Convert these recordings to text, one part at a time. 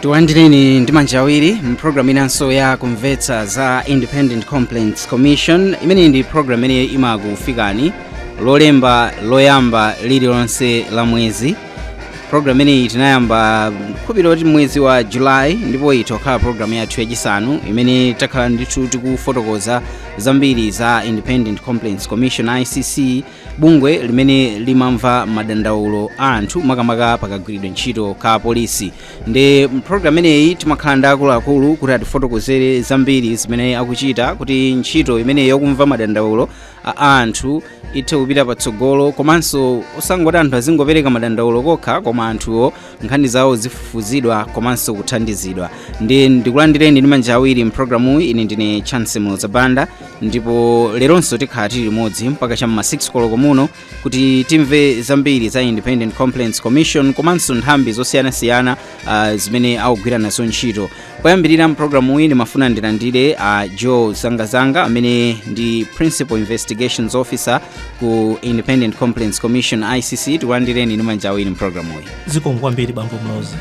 Tiwalandireni ndi manja awiri mpulogalamu inanso ya Kumvetsa za Independent Complaints Commission. Imeneyi ndi program imene imakufikani Lolemba loyamba lililonse la mwezi. Program imeneyi tinayamba khupiro kuti mwezi wa July, ndipo itokhala program yathu yachisanu imene takhala ndithu tikufotokoza zambiri za Independent Complaints Commission, ICC, bungwe limene limamva madandaulo a anthu, makamaka pakagwiridwe ntchito ka polisi. Ndi program imeneyi timakhala ndi akuluakulu kuti atifotokozere zambiri zimene akuchita kuti ntchito imeneyi yokumva madandaulo a anthu ithe kupita patsogolo, komanso osangoti anthu azingopereka madandaulo kokha, koma anthuwo nkhani zawo zifufuzidwa komanso kuthandizidwa. Ndi ndikulandireni ndi manja awiri mpulogalamuyi. Ine ndine Chance Mlozabanda, ndipo leronso tikhala tili limodzi mpaka cham'ma 6 koloko muno kuti timve zambiri za Independent Complaints Commission komanso nthambi zosiyanasiyana zimene akugwira nazo ntchito. Poyambirira mpulogalamuyi, ndimafuna ndilandire Joe Zangazanga, amene ndi Principal Investigations Officer ku Independent Complaints Commission, ICC. Tikulandireni ndi manja awiri mpulogalamuyi. Zikomo kwambiri, bambo Mlozi.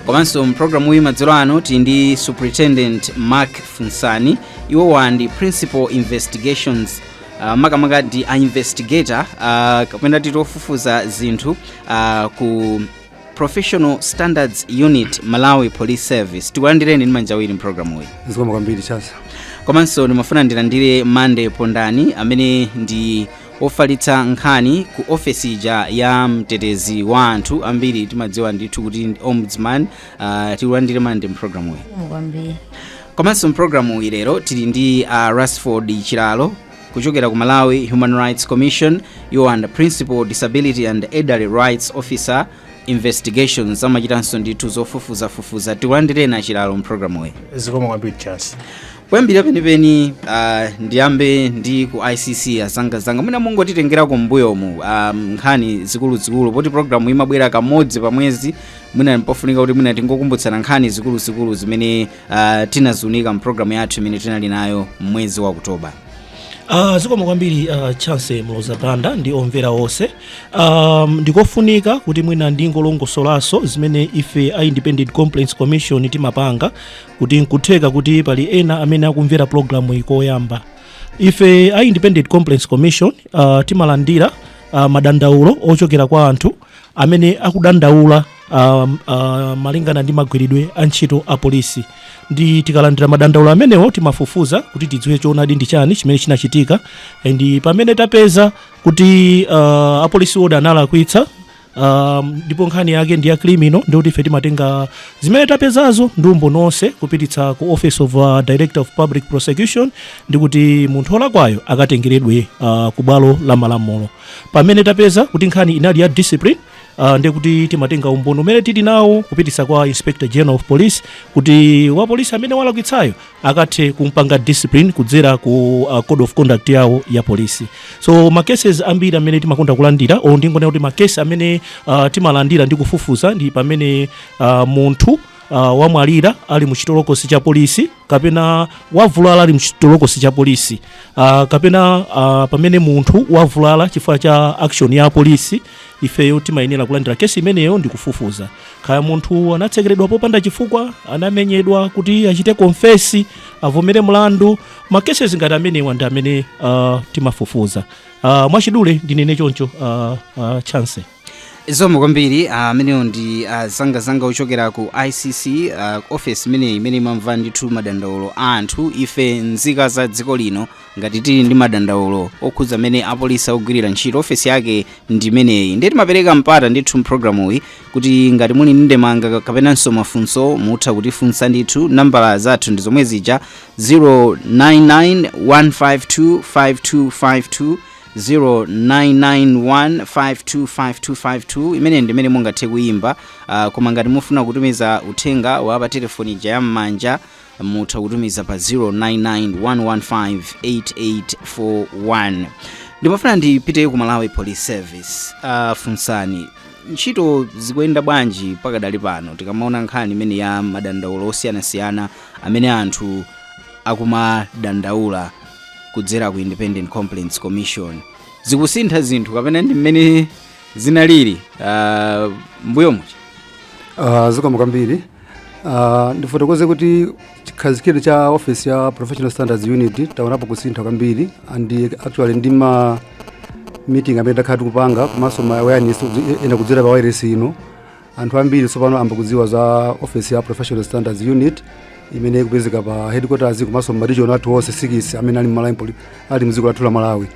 Komanso mpulogalamuyi madzulo ano tili ndi Superintendent Mark Funsani. Iwowa ndi Principal Investigations, makamaka ndi a investigator, kapena titi ofufuza zinthu, ku Professional Standards Unit, Malawi Police Service. Tikulandireni ndi manja awiri mpulogalamuyi. Zikomo kwambiri, Chance. Komanso ndimafuna ndilandire Mande Pondani, amene ndi ofalitsa nkhani ku ofesi ija ya mtetezi wa anthu, ambiri timadziwa ndithu kuti ndi Ombudsman. Tikulandire, Mande, mpulogalamuyi. Kwambiri. Komanso mpulogalamu ilero tili ndi Rasford Chilalo kuchokera ku Malawi Human Rights Commission. Iwo and Principal Disability and Elderly Rights Officer, investigations, amachitanso ndithu zofufuzafufuza. Tikulandireni, Achilalo, mpulogalamuyi. Zikomo kwambiri, Chance. Kuyambira penipeni, ndiyambe ndi ku ICC. Azangazanga, mwina mungotitengerako mbuyomu nkhani zikuluzikulu, poti programu imabwera kamodzi pa mwezi, mwina mpofunika kuti mwina tingokumbutsana nkhani zikuluzikulu zimene tinaziunika mpulogalamu yathu imene tinali nayo mwezi wa Oktoba. Zikomo kwambiri, Chance Mloza Banda ndi omvera onse. Ndikofunika kuti mwina ndingolongosolanso zimene ife a Independent Complaints Commission timapanga, kuti nkutheka kuti pali ena amene akumvera programu ikoyamba. Ife a Independent Complaints Commission timalandira madandaulo ochokera kwa anthu amene akudandaula malingana ndi magwiridwe a ntchito a polisi. Ndi tikalandira madandaulo amenewo, timafufuza kuti tidziwe choonadi ndi chani chimene chinachitika. Ndi pamene tapeza kuti apolisi oda analakwitsa, ndipo nkhani yake ndi ya criminal, ndikuti ife timatenga zimene tapezazo ndi umboni onse kupititsa ku Office of Director of Public Prosecution, ndi kuti munthu olakwayo akatengeredwe ku bwalo la malamulo. Pamene tapeza kuti nkhani inali ya discipline, ndikuti timatenga umboni umene tili nawo kupititsa kwa Inspector General of Police kuti wa polisi amene walakwitsayo akathe kumpanga discipline kudzera ku code of conduct yawo ya polisi. So ma cases ambiri amene timakonda kulandira, o ndingonena kuti makesi amene timalandira ndi kufufuza, ndi pamene munthu wamwalira ali muchitolokosi cha polisi, kapena wavulala ali muchitolokosi cha polisi, kapena pamene munthu wavulala chifukwa cha action ya polisi. Ifeyo timayenera kulandira kesi imeneyo ndi kufufuza kaya munthu anatsekeredwa popanda chifukwa, anamenyedwa kuti achite confess, avomere mlandu. Ma cases ngati amenewa ndi amene timafufuza. Mwachidule ndinene choncho, Chance. Zikomo kwambiri. Amenewo ndi Zangazanga ochokera ku ICC, office imeneyi imene imamva ndithu madandaulo a anthu. Ife nzika za dziko lino, ngati tili ndi madandaulo okhudza amene apolisi akugwirira ntchito, ofesi yake ndi imeneyi. Ndiye timapereka mpata ndithu mpulogalamuyi kuti ngati muli ndi ndemanga kapenanso mafunso, mutha kutifunsa ndithu. Nambala zathu ndi zomwe zija, 099 152 5252, 0991525252. Imene ndi imene mungathe kuyimba, koma ngati mufuna kutumiza uthenga wa pa telefoni ija yam'manja, mutha kutumiza pa 0991158841. Ndimafuna ndipite ku Malawi Police Service. Funsani, ntchito zikuyenda bwanji pakadali pano, tikamaona nkhani imene ya madandaulo osiyanasiyana amene anthu akumadandaula kudzera ku Independent Complaints Commission? Zikusintha zinthu kapena ndi mmene zinalili mbuyo muja? Zikomo kwambiri. Ndifotokoze kuti chikhazikiro cha office ya Professional Standards Unit taonapo kusintha kwambiri, and actually ndi ma meeting amene takhala tikupanga komanso ma awareness ena kudzera pa wireless ino, anthu ambiri tsopano amba kudziwa za office ya Professional Standards Unit imene ikupezeka pa headquarters komanso ma region athu onse 6 amene ali m'Malawi ali mdziko lathu la Malawi.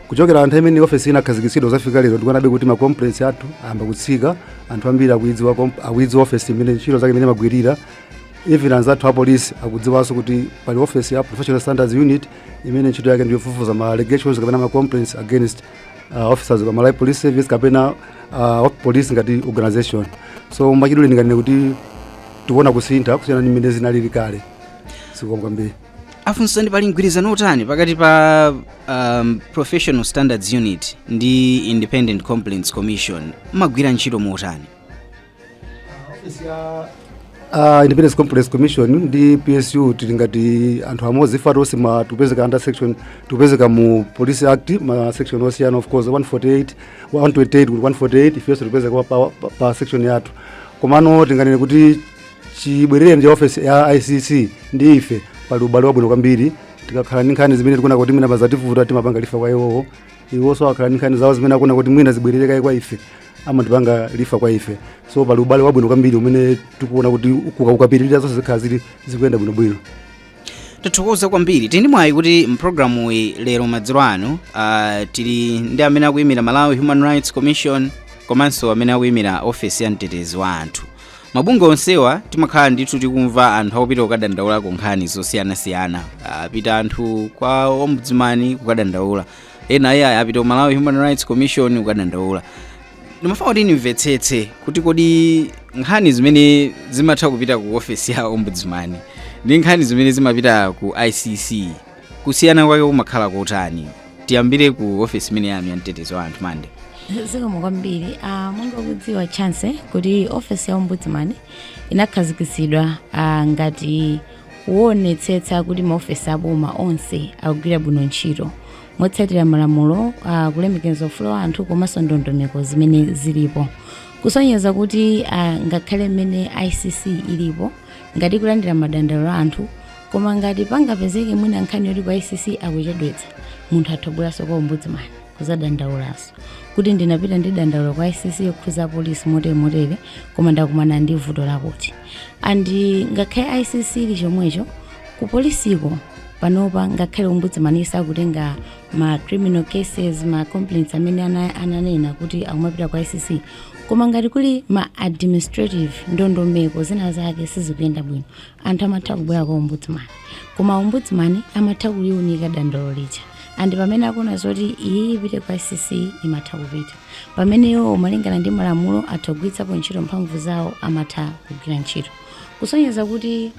Kuchokera anthu imene office inakhazikitsidwa zafika lero, ndikuonabe kuti ma complaints athu ayamba kutsika. Anthu ambiri akuidziwa office imene, ntchito zake imene imagwirira. Even anzathu a police akudziwanso kuti pali office ya Professional Standards Unit imene ntchito yake ndiyofufuza ma allegations kapena ma complaints against officers wa Malawi Police Service kapena police ngati organization. So mwachidule ndinganene kuti tikuona kusintha kusiyana ndi mmene zinalili kale. Zikomo kwambiri. Afunsa ndi pali mgwirizano otani pakati pa Professional Standards Unit ndi Independent Complaints Commission? Mmagwira ntchito motani? Office ya Independent Complaints Commission ndi PSU tili ngati anthu amodzi. Ife tonse ma tikupezeka under section, tikupezeka mu Police Act, ma section osiyana of course, 148, 128 kuti 148, ifenso tikupezeka pa section yathu. Komano tinganene kuti chibwerere ndi office ya ICC ndi ife pali ubale wabwino kwambiri. Tikakhala ndi nkhani zimene tikuona kuti mwina pazativuta, timapanga refer kwa iwowo. Iwonso akhala ndi nkhani zawo zimene akuona kuti mwina zibwerere kaye kwa ife, amatipanga refer kwa ife. So pali ubale wabwino kwambiri umene tikuona kuti ukapitirira zonse zikhala zili zikuyenda bwinobwino. Tathokoza kwambiri. Tili ndi mwayi kuti mpulogalamu iyi lero madzulo ano tili ndi amene akuyimira Malawi Human Rights Commission komanso amene akuyimira ofesi ya mtetezi wa anthu. Mabungwe onsewa timakhala ndithu tikumva anthu akupita kukadandaula ku nkhani zosiyanasiyana. Apita anthu kwa Ombudsman kukadandaula, ena ayi apita ku Malawi Human Rights Commission kukadandaula. Ndimafuna kuti ndimvetsetse kuti kodi nkhani zimene zimatha kupita ku ofesi ya Ombudsman ndi nkhani zimene zimapita ku ICC, kusiyana kwake kumakhala kotani? Tiyambire ku ofesi imene yanu ya mtetezi wa anthu, Mande. Zikomo kwambiri. Monga kudziwa, Chance, kuti office ya Ombudsman inakhazikitsidwa ngati kuonetsetsa kuti maofesi aboma onse akugwira bwino ntchito motsatira malamulo, kulemekeza ufulu wa anthu komanso ndondomeko zimene zilipo, kusonyeza kuti ngakhale mmene ICC ilipo ngati kulandira madandaulo a anthu, koma ngati pangapezeke mwina nkhani yoti ku ICC akuchedwetsa, munthu atha kubweranso kwa Ombudsman kuzadandaulaso kuti ndinapita ndi dandaulo kwa ICC yokhuza polisi motere motere, koma ndakumana ndi vuto lakuti. And ngakhale ICC ili chomwecho, ku polisiko panopa ngakhale Ombudsman isakutenga ma criminal cases, ma complaints amene ananena kuti akumapita kwa ICC, koma ngati kuli ma administrative ndondomeko zina zake sizikuyenda bwino, anthu amatha kubwera kwa Ombudsman. Koma Ombudsman amatha kuliunika dandaulo lija, and pamene akuona zoti iyi ipite kwa ICC, imatha kupita. Pamene iwo malingana ndi malamulo atha kugwiritsapo ntchito mphamvu zawo, amatha kugwira ntchito, kusonyeza kuti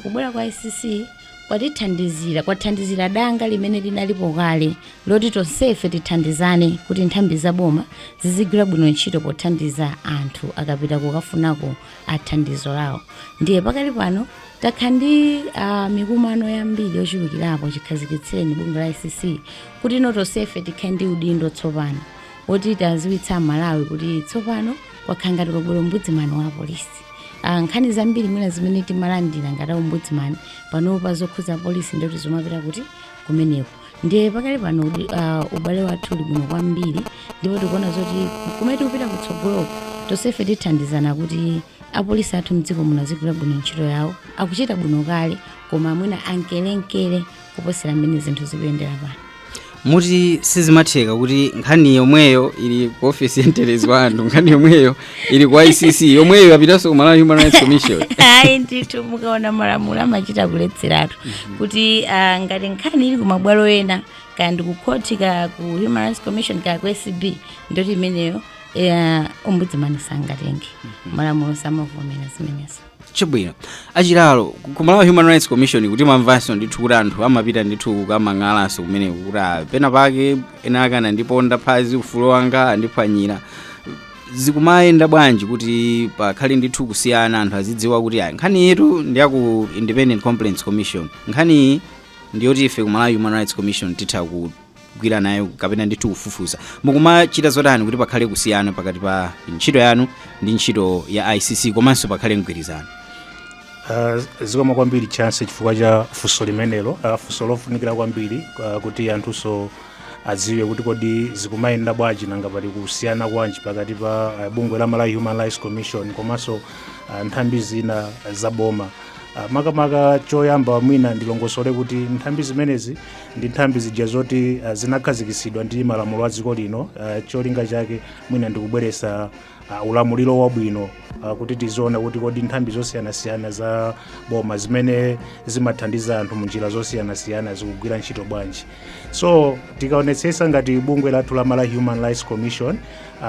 kubwera kwa ICC kwatithandizira, kwathandizira danga limene linalipo kale loti tonsefe tithandizane kuti nthambi za boma zizigwira bwino ntchito pothandiza anthu akapita kukafunako athandizo lawo. Ndiye pakali pano takhala ndi mikumano yambiri yochulukirapo chikhazikitsireni bungwe la ICC, kuti ino tonsefe tikhale ndi udindo tsopano woti taziwitsa Amalawi kuti tsopano kwakhala ngati kwabwera Ombudsman wa polisi. Nkhani zambiri mwina zimene timalandira ngati Ombudsman panopa zokhuza polisi ndikuti zomapita kuti kumeneko. Ndiye pakali pano ubale wathu uli bwino kwambiri, ndipo tikuona zoti kumene tikupita kutsogoloko tonsefe tithandizana kuti apolisi athu mdziko muno azigwira bwino ntchito yawo. Akuchita bwino kale, koma mwina ankelenkele kuposera mmene zinthu zikuyendera pano. Muti sizimatheka kuti nkhani yomweyo ili ku ofisi ya mtetezi wa anthu, nkhani yomweyo ili ku ICC, yomweyo yapitanso ku Malawi Human Rights Commission? Ayi ndithu, mukaona malamulo amachita kuletseratu kuti ngati nkhani ili kumabwalo ena, kaya ndi ku khoti, kaya ku Human Rights Commission, kaya ku ACB, ndoti imeneyo Ombudsman sangatenge. Malamulo samavomera zimenezo. Chabwino. Achilalo, ku Malawi Human Rights Commission kuti mamvanso ndithu kuti anthu amapita ndithu kukamang'alanso kumeneko kuti pena pake ena ake anandiponda phazi, ufulu wanga andiphwanyira. Zikumayenda bwanji kuti pakhale ndithu kusiyana, anthu azidziwa kuti ayi, nkhani yetu ndi yaku Independent Complaints Commission, nkhani iyi ndiyoti ife ku Malawi Human Rights Commission titha kugwira nayo kapena ndithu kufufuza? Mukumachita zotani kuti pakhale kusiyana pakati pa ntchito yanu ndi ntchito ya ICC komanso pakhale mgwirizano? Zikomo kwambiri, Chance, chifukwa cha funso limenelo, funso lofunikira kwambiri kuti anthunso adziwe kuti kodi zikumayenda bwanji, nanga pali kusiyana kwanji pakati pa bungwe la Malawi Human Rights Commission komanso nthambi zina za boma. Makamaka choyamba mwina ndilongosole kuti nthambi zimenezi ndi nthambi zija zoti zinakhazikitsidwa ndi malamulo a dziko lino, cholinga chake mwina ndikubweretsa ulamuliro wabwino, kuti tiziona kuti kodi nthambi zosiyanasiyana za boma zimene zimathandiza anthu munjira zosiyanasiyana zikugwira ntchito bwanji. So tikaonetsetsa ngati bungwe lathu la Malawi Human Rights Commission,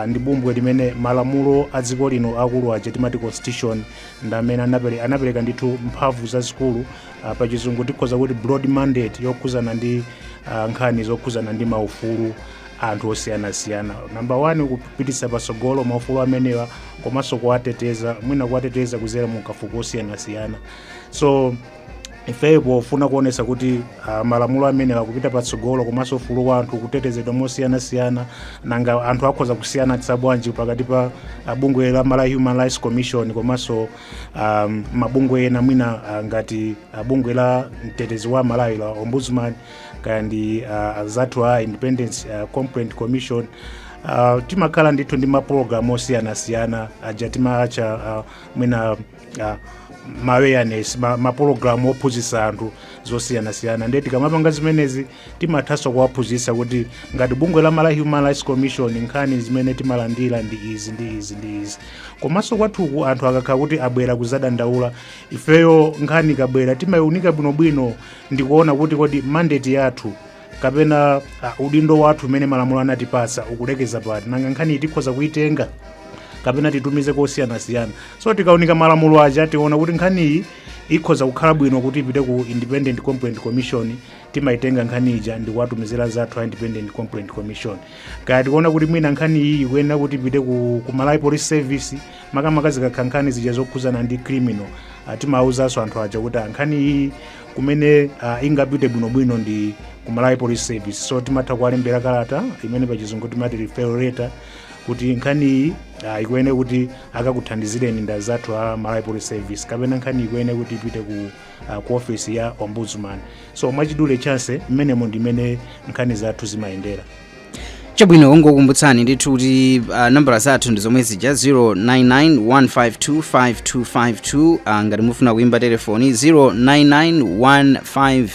ndi bungwe limene malamulo a dziko lino akulu aja timati constitution ndi amene anapereka ndithu mphamvu zazikulu, pachizungu tikhoza kuti broad mandate, yokhuzana ndi nkhani zokhuzana ndi maufulu anthu osiyanasiyana. Number 1, kupititsa patsogolo maufulu amenewa komanso kuwateteza, mwina kuwateteza kudzera mu kafukufuku osiyanasiyana. So ifeyo pofuna kuonesa kuti malamulo amene akupita patsogolo komanso ufulu wa anthu kutetezedwa mosiyanasiyana, nanga anthu akhoza kusiyanitsa bwanji pakati pa bungwe la Malawi Human Rights Commission komanso mabungwe ena, mwina ngati bungwe la mtetezi wa Malawi la Ombudsman, kaya ndi anzathu a Independent Complaint Commission? Timakhala ndithu ndi mapulogalamu osiyanasiyana aja timatcha mwina ma awareness, mapulogalamu ophunzitsa anthu zosiyanasiyana. Ndiye tikamapanga zimenezi timathanso kuwaphunzitsa kuti ngati bungwe la Malawi Human Rights Commission, nkhani zimene timalandira ndi izi ndi izi ndi izi. Komanso kwathuku anthu akakhala kuti abwera kuzadandaula, ifeyo nkhani ikabwera timayiunika bwinobwino ndikuona kuti kodi mandate yathu kapena udindo wathu umene malamulo anatipatsa ukulekeza pati, nanga nkhani tikhoza kuitenga kapena titumize kosiyanasiyana. So tikaunika malamulo aja, tiona kuti nkhaniyi ikhoza kukhala bwino kuti ipite ku Independent Complaint Commission, timaitenga nkhani ija ndikuwatumizira zathu a Independent Complaint Commission. Kaya tikuona kuti mwina nkhani iyi ikuyenera kuti ipite ku Malawi Police Service, makamaka zikakhala nkhani zija zokhuzana ndi criminal, timawuzanso anthu aja kuti nkhani iyi kumene ingapite bwinobwino ndi ku Malawi Police Service. So timatha kuwalembera kalata imene pachizungu timati referral letter, kuti nkhani iyi ikuyenera kuti akakuthandizireni ndi azathu a Malawi Police Service, kapena nkhani ikuyenera kuti ipite ku office ya Ombudsman. So mwachidule, Chance, mmenemo ndimene nkhani zathu zimayendera. Chabwino, ungokumbutsani ndithu kuti nambala zathu ndi zomwe zija, 0991525252, ngati mufuna kuimba telefoni, 09915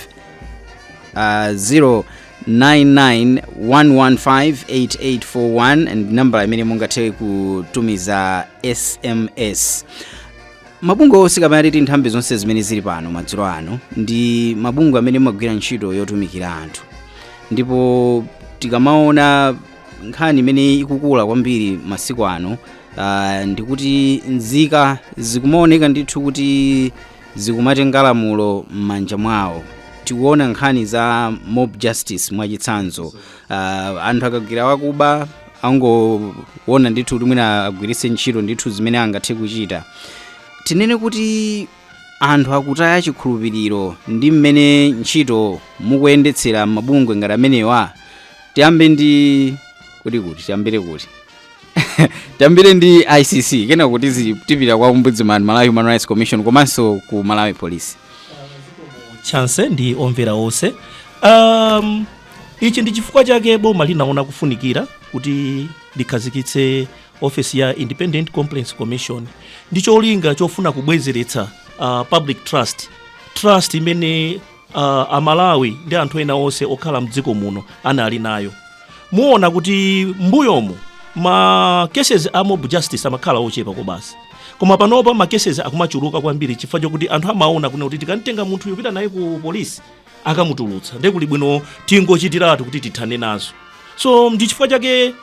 0991158841 ndi nambala imene mungathe kutumiza SMS. Mabungwe onse kapena titi nthambi zonse zimene zili pano madzulo ano ndi mabungwe amene mumagwira ntchito yotumikira anthu, ndipo tikamaona nkhani imene ikukula kwambiri masiku ano, ndikuti nzika zikumaoneka ndithu kuti zikumatenga lamulo m'manja mwawo. Tikuona nkhani za mob justice mwachitsanzo, anthu akagwira wakuba angoona ndithu kuti mwina agwiritse ntchito ndithu zimene angathe kuchita. Tinene kuti anthu akutaya chikhulupiriro ndi mmene ntchito mukuyendetsera mabungwe ngati amenewa? Tiyambe ndi kuti tiyambire kuti tiyambire ndi ICC, kena kuti tipita kwa Ombudsman, Malawi Human Rights Commission komanso ku Malawi Police. Chance ndi omvera onse, ichi ndi chifukwa chake boma linaona kufunikira kuti likhazikitse ofesi ya Independent Complaints Commission, ndi cholinga chofuna kubwezeretsa public trust imene Amalawi ndi anthu ena onse okhala mdziko muno anali nayo. Muona kuti mbuyomu ma cases a mob justice amakhala ochepa kobasi, koma panopa ma cases akumachuluka kwambiri chifukwa chokuti anthu amaona kuna kuti tikamtenga munthu yopita naye ku polisi akamutulutsa, ndiye kuli bwino tingochitiratu kuti tithane nazo. So ndi chifukwa chake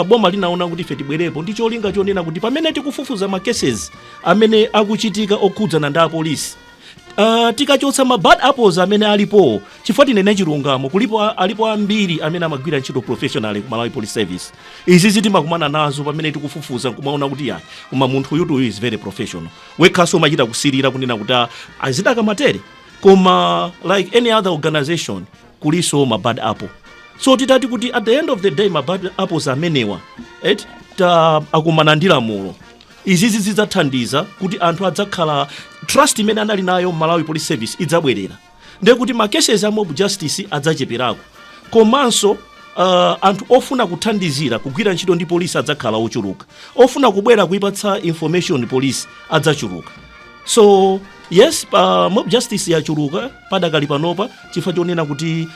boma linaona kuti ife tibwerepo ndi cholinga chonena kuti pamene tikufufuza ma cases amene akuchitika okhudzana ndi apolisi, tikachotsa ma bad apples amene alipo, chifukwa tinene chilungamo, kulipo alipo ambiri amene amagwira ntchito professionally ku Malawi Police Service. Izi zitimakumana nazo pamene tikufufuza nkumaona kuti yayi, koma munthu uyutu uyu is very professional, wekhaso umachita kusirira kunena kuti azidakamatere. Koma like any other organization, kuliso ma bad apple. So titati kuti at the end of the day ma bad apples amenewa et ta akumana ndi lamulo. Izizi zidzathandiza kuti anthu adzakhala trust imene anali nayo Malawi Police Service idzabwerera, ndiye kuti ma cases a mob justice adzacheperako, komanso anthu ofuna kuthandizira kugwira ntchito ndi polisi adzakhala ochuluka, ofuna kubwera kuipatsa information polisi adzachuluka. So yes, mob justice yachuluka padakali panopa chifukwa chonena kuti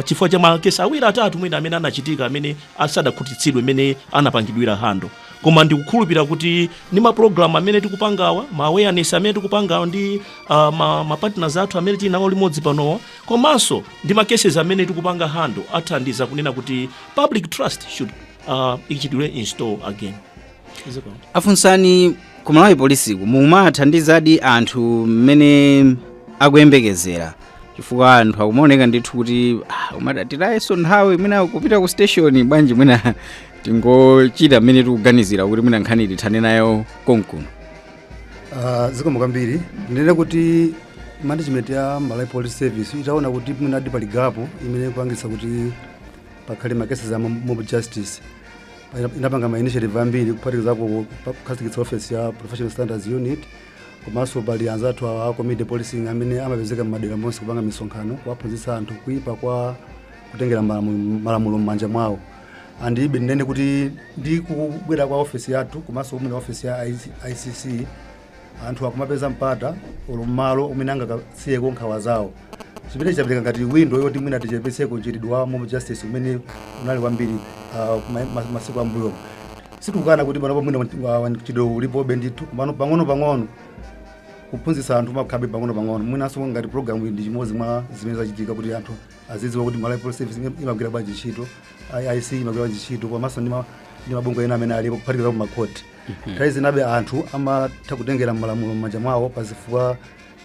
chifukwa cha makesi awiri atatu mwina amene anachitika amene asadakhutitsidwe imene anapangidwira handle. Koma ndikukhulupirira kuti ndi mapulogalamu amene tikupangawa, ma awareness amene tikupangawa ndi ma partners athu amene tili nawo limodzi panowa, komanso ndi ma cases amene tikupanga handle, athandiza kunena kuti public trust should ichitidwe install again. Zikomo. Afunsani, ku Malawi Polisiku mumathandizadi anthu mmene akuyembekezera? Chifukwa anthu akumaoneka ndithu kuti umati titayenso nthawi mwina kupita ku station bwanji, mwina tingochita mmene tikuganizira kuti mwina nkhani tithane nayo konkuno. Zikomo kwambiri. Ndinene kuti management ya Malawi Police Service itaona kuti mwinadi pali gap imene ikupangitsa kuti pakhale ma cases a mob justice, inapanga ma initiative ambiri, kuphatikizapo kukhazikitsa office ya Professional Standards Unit, komanso pali anzathu awa a community policing amene amapezeka m'madera monse kupanga misonkhano kuwaphunzitsa anthu kuipa kwa kutengera malamulo m'manja mwawo. Andibe ndinene kuti ndi kubwera kwa office yathu komanso kumene office ya ICC, anthu akumapeza mpata olo mmalo umene angakasiyeko nkhawa zawo, chimene chapereka ngati window yoti mwina tichepetseko mchitidwe wa mob justice umene unali kwambiri masiku ambuyo. Sitikukana kuti panopo mwina mchitidwe ulipobe ndithu, komano pang'ono pang'ono kuphunzitsa anthu makhabe pang'ono pang'ono. Mwinanso ngati program iyi ndi chimodzi mwa zimene zachitika kuti anthu azidziwa kuti Malawi Police Service imagwira bwanji ntchito, IIC imagwira bwanji ntchito, komanso ndi mabungwe ena amene alipo, kuphatikiza ku makhoti. Nthawi zinabe anthu amatha kutengera malamulo m'manja mwawo pazifukwa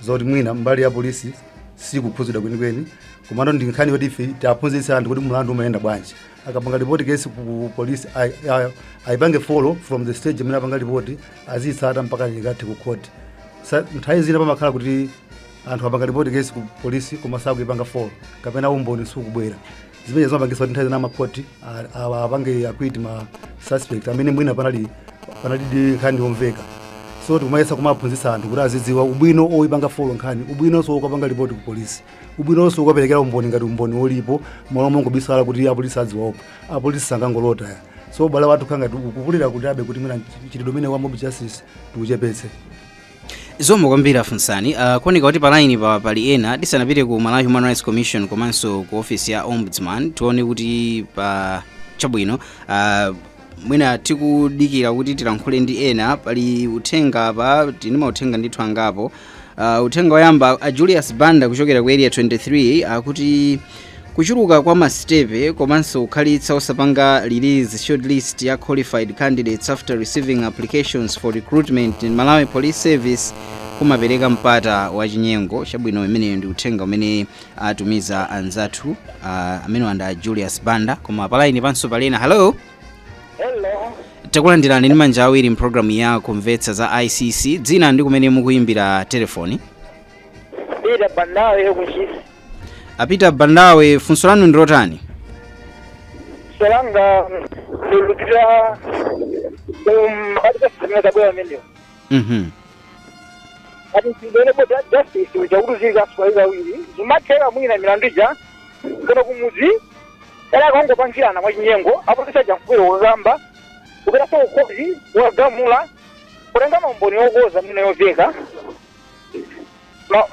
zoti mwina mbali ya polisi sikuphunzidwa kwenikweni. Komano ndi nkhani yoti ife tiaphunzitse anthu kuti mlandu umayenda bwanji. Akapanga ripoti kesi ku polisi, ayipange follow from the stage imene apanga ripoti, aziyitsata mpaka ikathe ku court. Nthawi zina pamakhala kuti anthu apanga ripoti kesi ku polisi koma sakuipanga follow kapena umboni sukubwera, zimene zimapangisa kuti nthawi zina amakhoti apange acquit ma suspect amene mwina panalidi nkhani yomveka. So tikumayesa kumaphunzitsa anthu kuti azidziwa ubwino oyipanga follow nkhani, ubwinonso ukapanga ripoti ku polisi, ubwinonso ukaperekera umboni ngati umboni ulipo, malo mongobisala kuti apolisi adziwaopa, apolisi sangangolota ya. So ubale wathu khanga kukulira kuti abe kuti mwina mchitidwe umene wa mob justice tikuchepetse. Zikomo kwambiri, afunsani. Kuoneka kuti pa line pa pali ena. Tisanapite ku Malawi Human Rights Commission komanso ku office ya Ombudsman, tione kuti pa chabwino, mwina tikudikira kuti tilankhule ndi ena, pali uthenga pa tini, mauthenga ndithu angapo. Uthenga woyamba, a Julius Banda kuchokera ku Area 23 akuti kuchuluka kwa masitepe komanso kukhalitsa osapanga release shortlist ya qualified candidates after receiving applications for recruitment in Malawi Police Service kumapereka mpata wa chinyengo. Chabwino, imeneyo ndi uthenga umene atumiza anzathu amene wanda Julius Banda. Koma pa line panso palena. Hello. Hello. Takulandirani ndi manja awiri mpulogalamu ya Kumvetsa za ICC. Dzina ndi kumene mukuyimbira telefoni? Peter Bandawe, kuNtchisi. Apita Bandawe, funso lanu ndi lotani? Solanga ndilupita pakati pa tabwera amenewo. Ati ndine mob justice uja kuti uzilika awiri zimatheka mwina milandu ija kuno kumudzi ena akangopangirana mwachinyengo, apolisi aja mkwero wakakamba kupitaso kukhoti wagamula kutenga maumboni okoza mwina yoveka.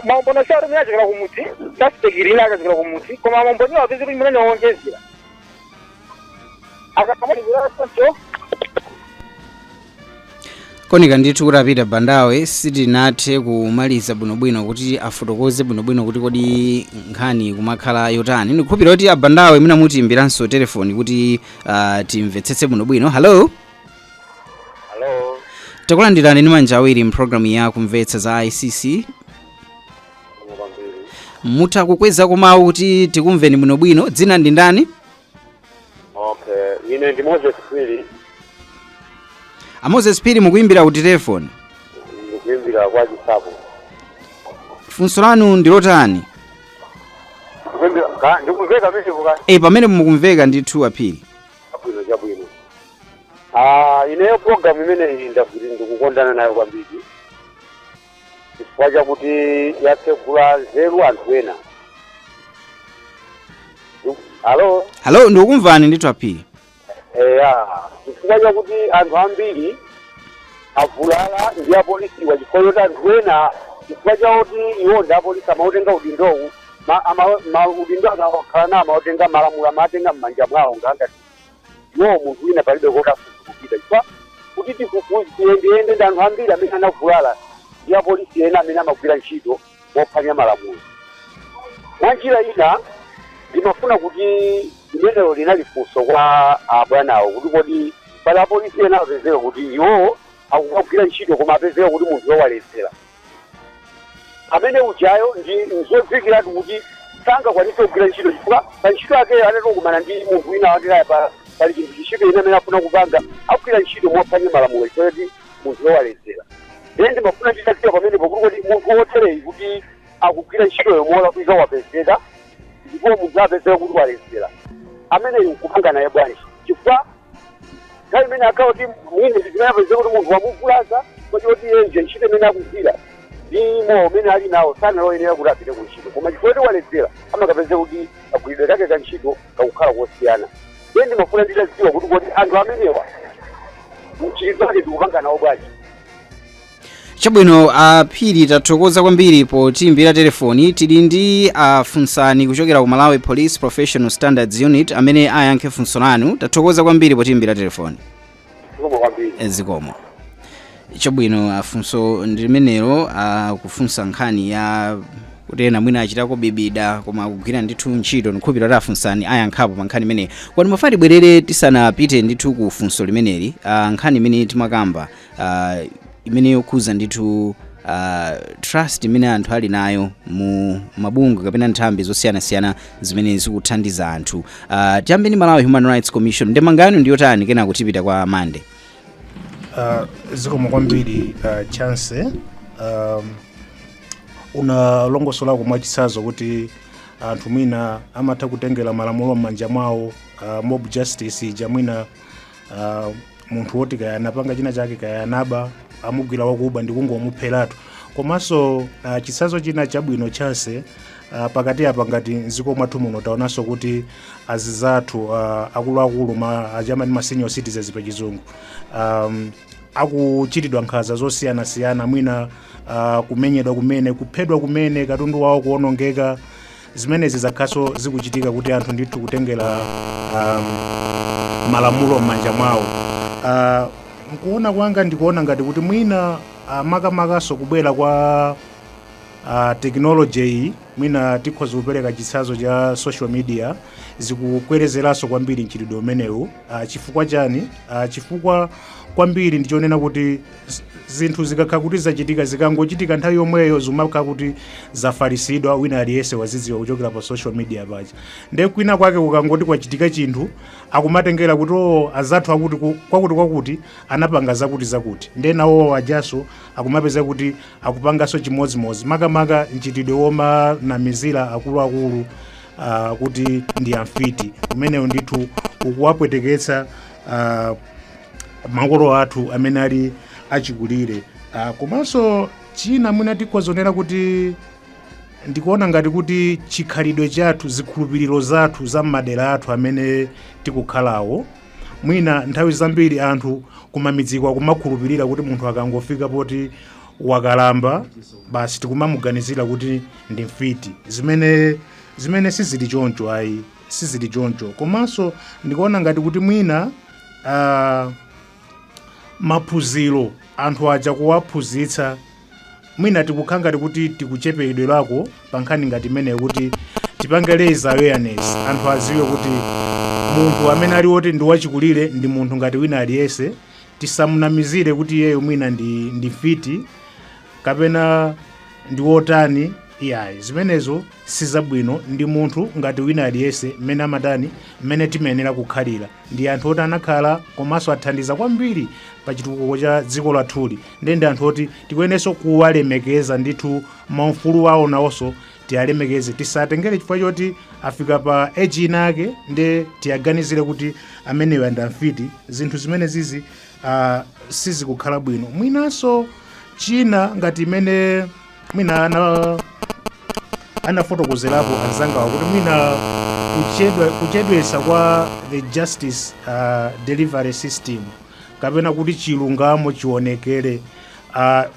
Maumboni osati mwina achokera kumudzi, suspect ina akachokera kumudzi, koma maumboni apeze kuti mwina owonjezera akakamalizira. Konika ndithu kuti apita Bandawe sitinathe kumaliza bwinobwino kuti afotokoze bwinobwino kuti kodi nkhani kumakhala yotani. Ndikukhulupirira kuti aBandawe mwina mutiyimbiranso telefoni kuti timvetsetse bwinobwino. Hello. Hello. Takulandirani ndi manja awiri mpulogalamu ya Kumvetsa za ICC. Kwambiri. Mutha kukweza kumawu kuti tikumveni bwinobwino. Dzina ndi ndani? Okay, ine ndi Moses Phiri. A Moses Phiri, mukuyimbira kuti telefoni? Ndikuyimbira kwa Chisapo. Funso lanu ndi lotani? Ndikumveka pamenepo ka? E, pamene mukumveka ndithu, aPhiri. Chabwino, chabwino. Ah, ineyo program imeneyi ndakuti ndikukondana nayo kwambiri chifukwa chakuti yatsegula nzeru anthu ena. Alo? Halo, ndikukumvani ndithu, Aphiri. Eya, chifukwa chakuti anthu ambiri avulala ndi apolisiwa chifukwa choti anthu ena, chifukwa chakuti iwo ndi apolisi, amautenga udindowu, udindo akakhala nawo amautenga, malamulo amatenga m'manja mwawo, ngangati iwo munthu wina palibe koti afuza kupita, chifukwa kuti tifufuze tiyendeyende ndi anthu ambiri amene anavulala ndi apolisi ena amene amagwira ntchito mophwanya malamulo. Mwa njira ina, ndimafuna kuti limenelo linali funso kwa abwanawo kuti kodi pali apolisi ena apezeka kuti iwo akukagwira ntchito koma apezeka kuti munthu wowaledzera amene ujayo ndi nzodziwikiratu kuti sangakwanise kugwira ntchito, chifukwa pa ntchito yakeyo atatokumana ndi munthu wina wakekaya pali chinthu chintchito ina amene afuna kupanga, akugwira ntchito mophwanya malamulo chifukwa choti munthu wowaledzera. Ndiye ndimafuna nditadziwa pamenepo kuti kodi munthu wotereyi kuti akugwira ntchitoyo molakwika wapezeka, ndipo munthu apezeka kuti waledzera ameneyi, nkupanga naye bwanji? Chifukwa nthawi imene akhala kuti mwine zimene apezeka kuti munthu wamuvulaza kuti yenje ntchito imene akugwira ndi mowa umene ali nawo sanaloyenera kuti apite ku ntchito, koma chifukwa kuti waledzera amakapezeka kuti kagwiridwe kake ka ntchito kakukhala kosiyana. Ndiye ndimafuna nditadziwa kuti kodi anthu amenewa mchitidwe wake tikupanga nawo bwanji? Chabwino, Aphiri, tathokoza kwambiri potiyimbira telefoni. Tili ndi afunsani kuchokera ku Malawi Police Professional Standards Unit amene ayankhe funso lanu. Tathokoza kwambiri potiyimbira telefoni. Zikomo kwambiri. Zikomo. Chabwino, afunso ndi limenelo, akufunsa nkhani ya kuti ena mwina achitako bibida koma akugwira ndithu ntchito. Ndikhulupirira kuti afunsani ayankhapo pa nkhani imeneyi. Kodi mafuna tibwerere tisanapite ndithu ku funso limeneli, nkhani imene timakamba, imene yokhuza ndithu trust imene anthu ali nayo mu mabungwe kapena nthambi zosiyanasiyana zimene zikuthandiza anthu, tiyambe ndi Malawi Human Rights Commission. Ndemanga yanu ndiyotani? Kenako tipita kwa Mande. Zikomo kwambiri, Chance. Unalongosolako mwachitsanzo kuti anthu mwina amatha kutengera malamulo m'manja mwawo, mob justice ija, mwina munthu woti kaya anapanga china chake, kaya anaba, amugwira wakuba ndikungomupheratu. Komanso chitsanzo china chabwino, Chance, pakati apa ngati mdziko mwathu muno taonanso kuti azizathu akuluakulu, achamani, ma senior citizens pa Chizungu, akuchitidwa nkhanza zosiyanasiyana, mwina kumenyedwa kumene, kuphedwa kumene, katundu wawo kuonongeka. Zimenezi zakhaso zikuchitika kuti anthu ndithu kutengera malamulo m'manja mwawo. Nkuona kwanga ndikuona ngati kuti mwina makamakaso kubwera kwa technology iyi, mwina tikhoza kupereka chitsanzo cha social media, zikukwerezeranso kwambiri mchitidwe umenewu. Chifukwa chani? Chifukwa kwambiri ndichonena kuti zinthu zikakhala kuti zachitika, zikangochitika nthawi yomweyo zimakhala kuti zafalisidwa, wina aliyense wazidziwa kuchokera pa social media paja. Nde kwina kwake kukangoti kwachitika chinthu, akumatengera kuti o, azathu akuti kwakuti kwakuti anapanga zakuti zakuti, nde nawo ajaso akumapeza kuti akupanganso chimodzimodzi, makamaka mchitidwe womanamizira akuluakulu kuti ndi amfiti umenewu ndithu ukuwapweteketsa makolo athu amene ali achikulire. Komanso china mwina tikhozonera kuti ndikuona ngati kuti chikhalidwe chathu, zikhulupiriro zathu za m'madera athu amene tikukhalawo, mwina nthawi zambiri anthu kumamidziko akumakhulupirira kuti munthu akangofika poti wakalamba basi tikumamuganizira kuti ndi mfiti, zimene sizili choncho ayi, sizili choncho. Komanso ndikuona ngati kuti mwina maphunziro anthu aja kuwaphunzitsa, mwina tikukhala ngati kuti tikuchepedwerako pa nkhani ngati imeneyo, kuti tipange raise awareness, anthu aziwe kuti munthu amene ali woti ndi wachikulire ndi munthu ngati wina aliyense. Tisamunamizire kuti iyeyo mwina ndi mfiti kapena ndi wotani, iyayi, zimenezo sizabwino. Ndi munthu ngati wina aliyense mmene amatani, mmene timayenera kukhalira. Ndi anthu oti anakhala komanso athandiza kwambiri pa chitukuko cha dziko lathuli, ndiye ndi anthu oti tikuyeneranso kuwalemekeza ndithu, maufulu awo nawonso. Tiyalemekeze, tisatengere chifukwa choti afika pa age inake nde tiyaganizire kuti ameneyo andamfiti. Zinthu zimene zizi sizikukhala bwino. Mwinanso china, ngati imene mwina anafotokozerapo anzangawa kuti mwina kuchedwesa kwa the justice delivery system kapena kuti chilungamo chionekere,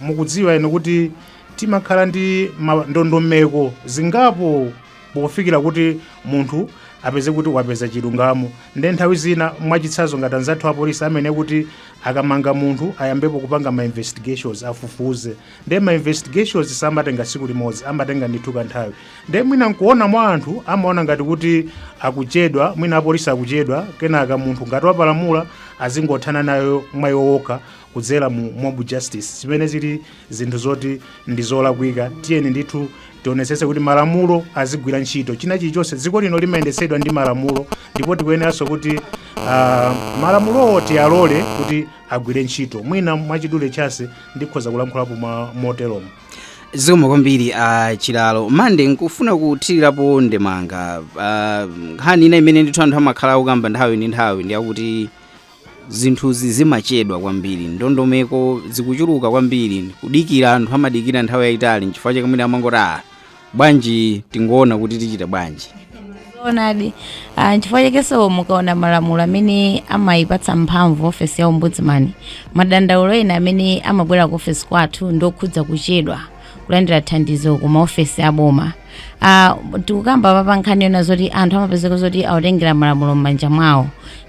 mukudziwa inu kuti timakhala ndi ndondomeko zingapo pofikira kuti munthu apeze kuti wapeza chilungamo. Nde nthawi zina, mwachitsanzo, ngati anzathu apolisi amene kuti akamanga munthu ayambepo kupanga ma investigations, afufuze, nde ma investigations samatenga tsiku limodzi, amatenga ndithu kanthawi. Nde mwina nkuona mwa anthu amaona ngati kuti akuchedwa, mwina apolisi akuchedwa, kenaka munthu ngati wapalamula azingothana nayo mwayo wokha kudzera mu mob justice, zimene zili zinthu zoti ndi zolakwika. Tiyeni ndithu tionetsetse kuti malamulo azigwira ntchito. China chilichonse dziko lino limayendetsedwa ndi malamulo, ndipo tikuyeneranso kuti malamulowo tiyalole kuti agwire ntchito. Mwina mwachidule chase ndikhoza kulankhulapo mwa moteromo. Zikomo kwambiri Chilalo. Mande, nkufuna kuthirirapo ndemanga nkhani ina imene ndithu anthu amakhala akukamba nthawi ndi nthawi, ndiyakuti zinthuzi zimachedwa kwambiri, ndondomeko zikuchuluka kwambiri, kudikira, anthu amadikira nthawi yayitali, nchifukwa chake mwina amangoti, "Ah, bwanji tingoona kuti tichita bwanji." Zoonadi. Nchifukwa chakenso mukaona malamulo amene amayipatsa mphamvu ofesi ya ombudsman, madandaulo ena amene amabwera ku ofesi kwathu ndokhudza kuchedwa kulandira thandizo ku maofesi aboma. Tikukamba papa nkhani yona zoti anthu amapezeka zoti awatengera malamulo m'manja mwawo.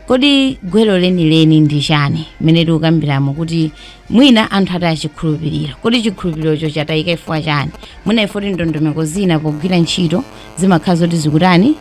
Kodi gwero lenileni ndi chani mmene tikukambiramo kuti mwina anthu ataya chikhulupiriro? Kodi chikhulupirirocho chatayika ifukwa chani? Mwina ifoti ndondomeko zina pogwira ntchito zimakhala zoti zikutani,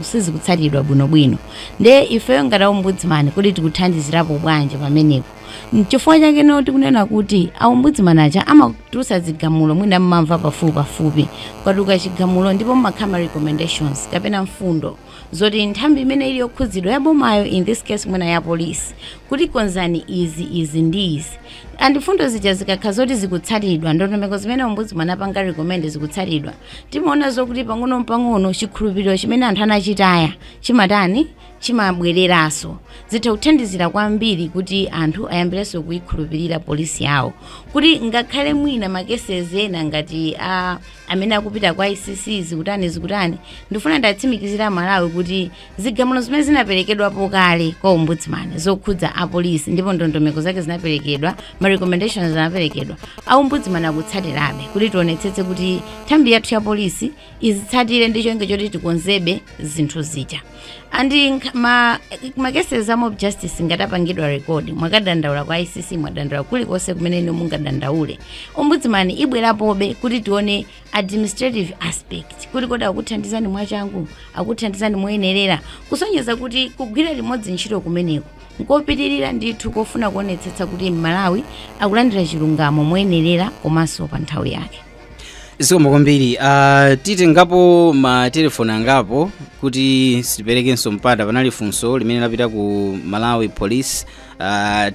sizikutsatidwa bwinobwino. Nde ifeyo ngati ombudsman, kodi tikuthandizirapo bwanji pamenepo? Nchifukwa chake no tikunena kuti aombudsman aja amatulutsa zigamulo, mwina mmamva pafupi pafupi kwatuluka chigamulo, ndipo mmakhala ma recommendations kapena mfundo zoti nthambi imene ili yokhudzidwa yabomayo, in this case mwina ya polisi, kuti konzani izi, izi ndi izi. And mfundo zija zikakhala zoti zikutsatidwa, ndondomeko zimene ombudsman apanga recommend zikutsatidwa, timaona zokuti pang'ono pang'ono chikhulupiriro chimene anthu anachitaya chimatani? Chimabwereranso. Zitha kuthandizira kwambiri kuti anthu ayambirenso kuyikhulupirira polisi yawo, kuti ngakhale mwina ma cases ena ngati amene akupita kwa ICC zikutani zikutani, ndifuna ndatsimikizira Malawi kuti zigamulo zimene zinaperekedwapo kale kwa ombudsman zokhudza apolisi, ndipo ndondomeko zake zinaperekedwa, ma recommendations anaperekedwa, a ombudsman akutsatirabe kuti tionetsetse kuti nthambi yathu ya polisi izitsatire ndi cholinga choti tikonzebe zinthu zija. And ma cases a mob justice ngati apangidwa record, mwakadandaula kwa ICC, mwadandaula kulikonse kumene inu mungadandaule, ombudsman ibwerapobe kuti tione administrative aspect, kuti kodi akuthandizani mwachangu, akuthandizani moyenerera, kusonyeza kuti kugwira limodzi ntchito kumeneko nkopitirira ndithu, kofuna kuonetsetsa kuti Mmalawi akulandira chilungamo moyenerera komanso pa nthawi yake. Zikomo kwambiri. Titengapo ma telefoni angapo kuti sitiperekenso mpata. Panali funso limene lapita ku Malawi Police.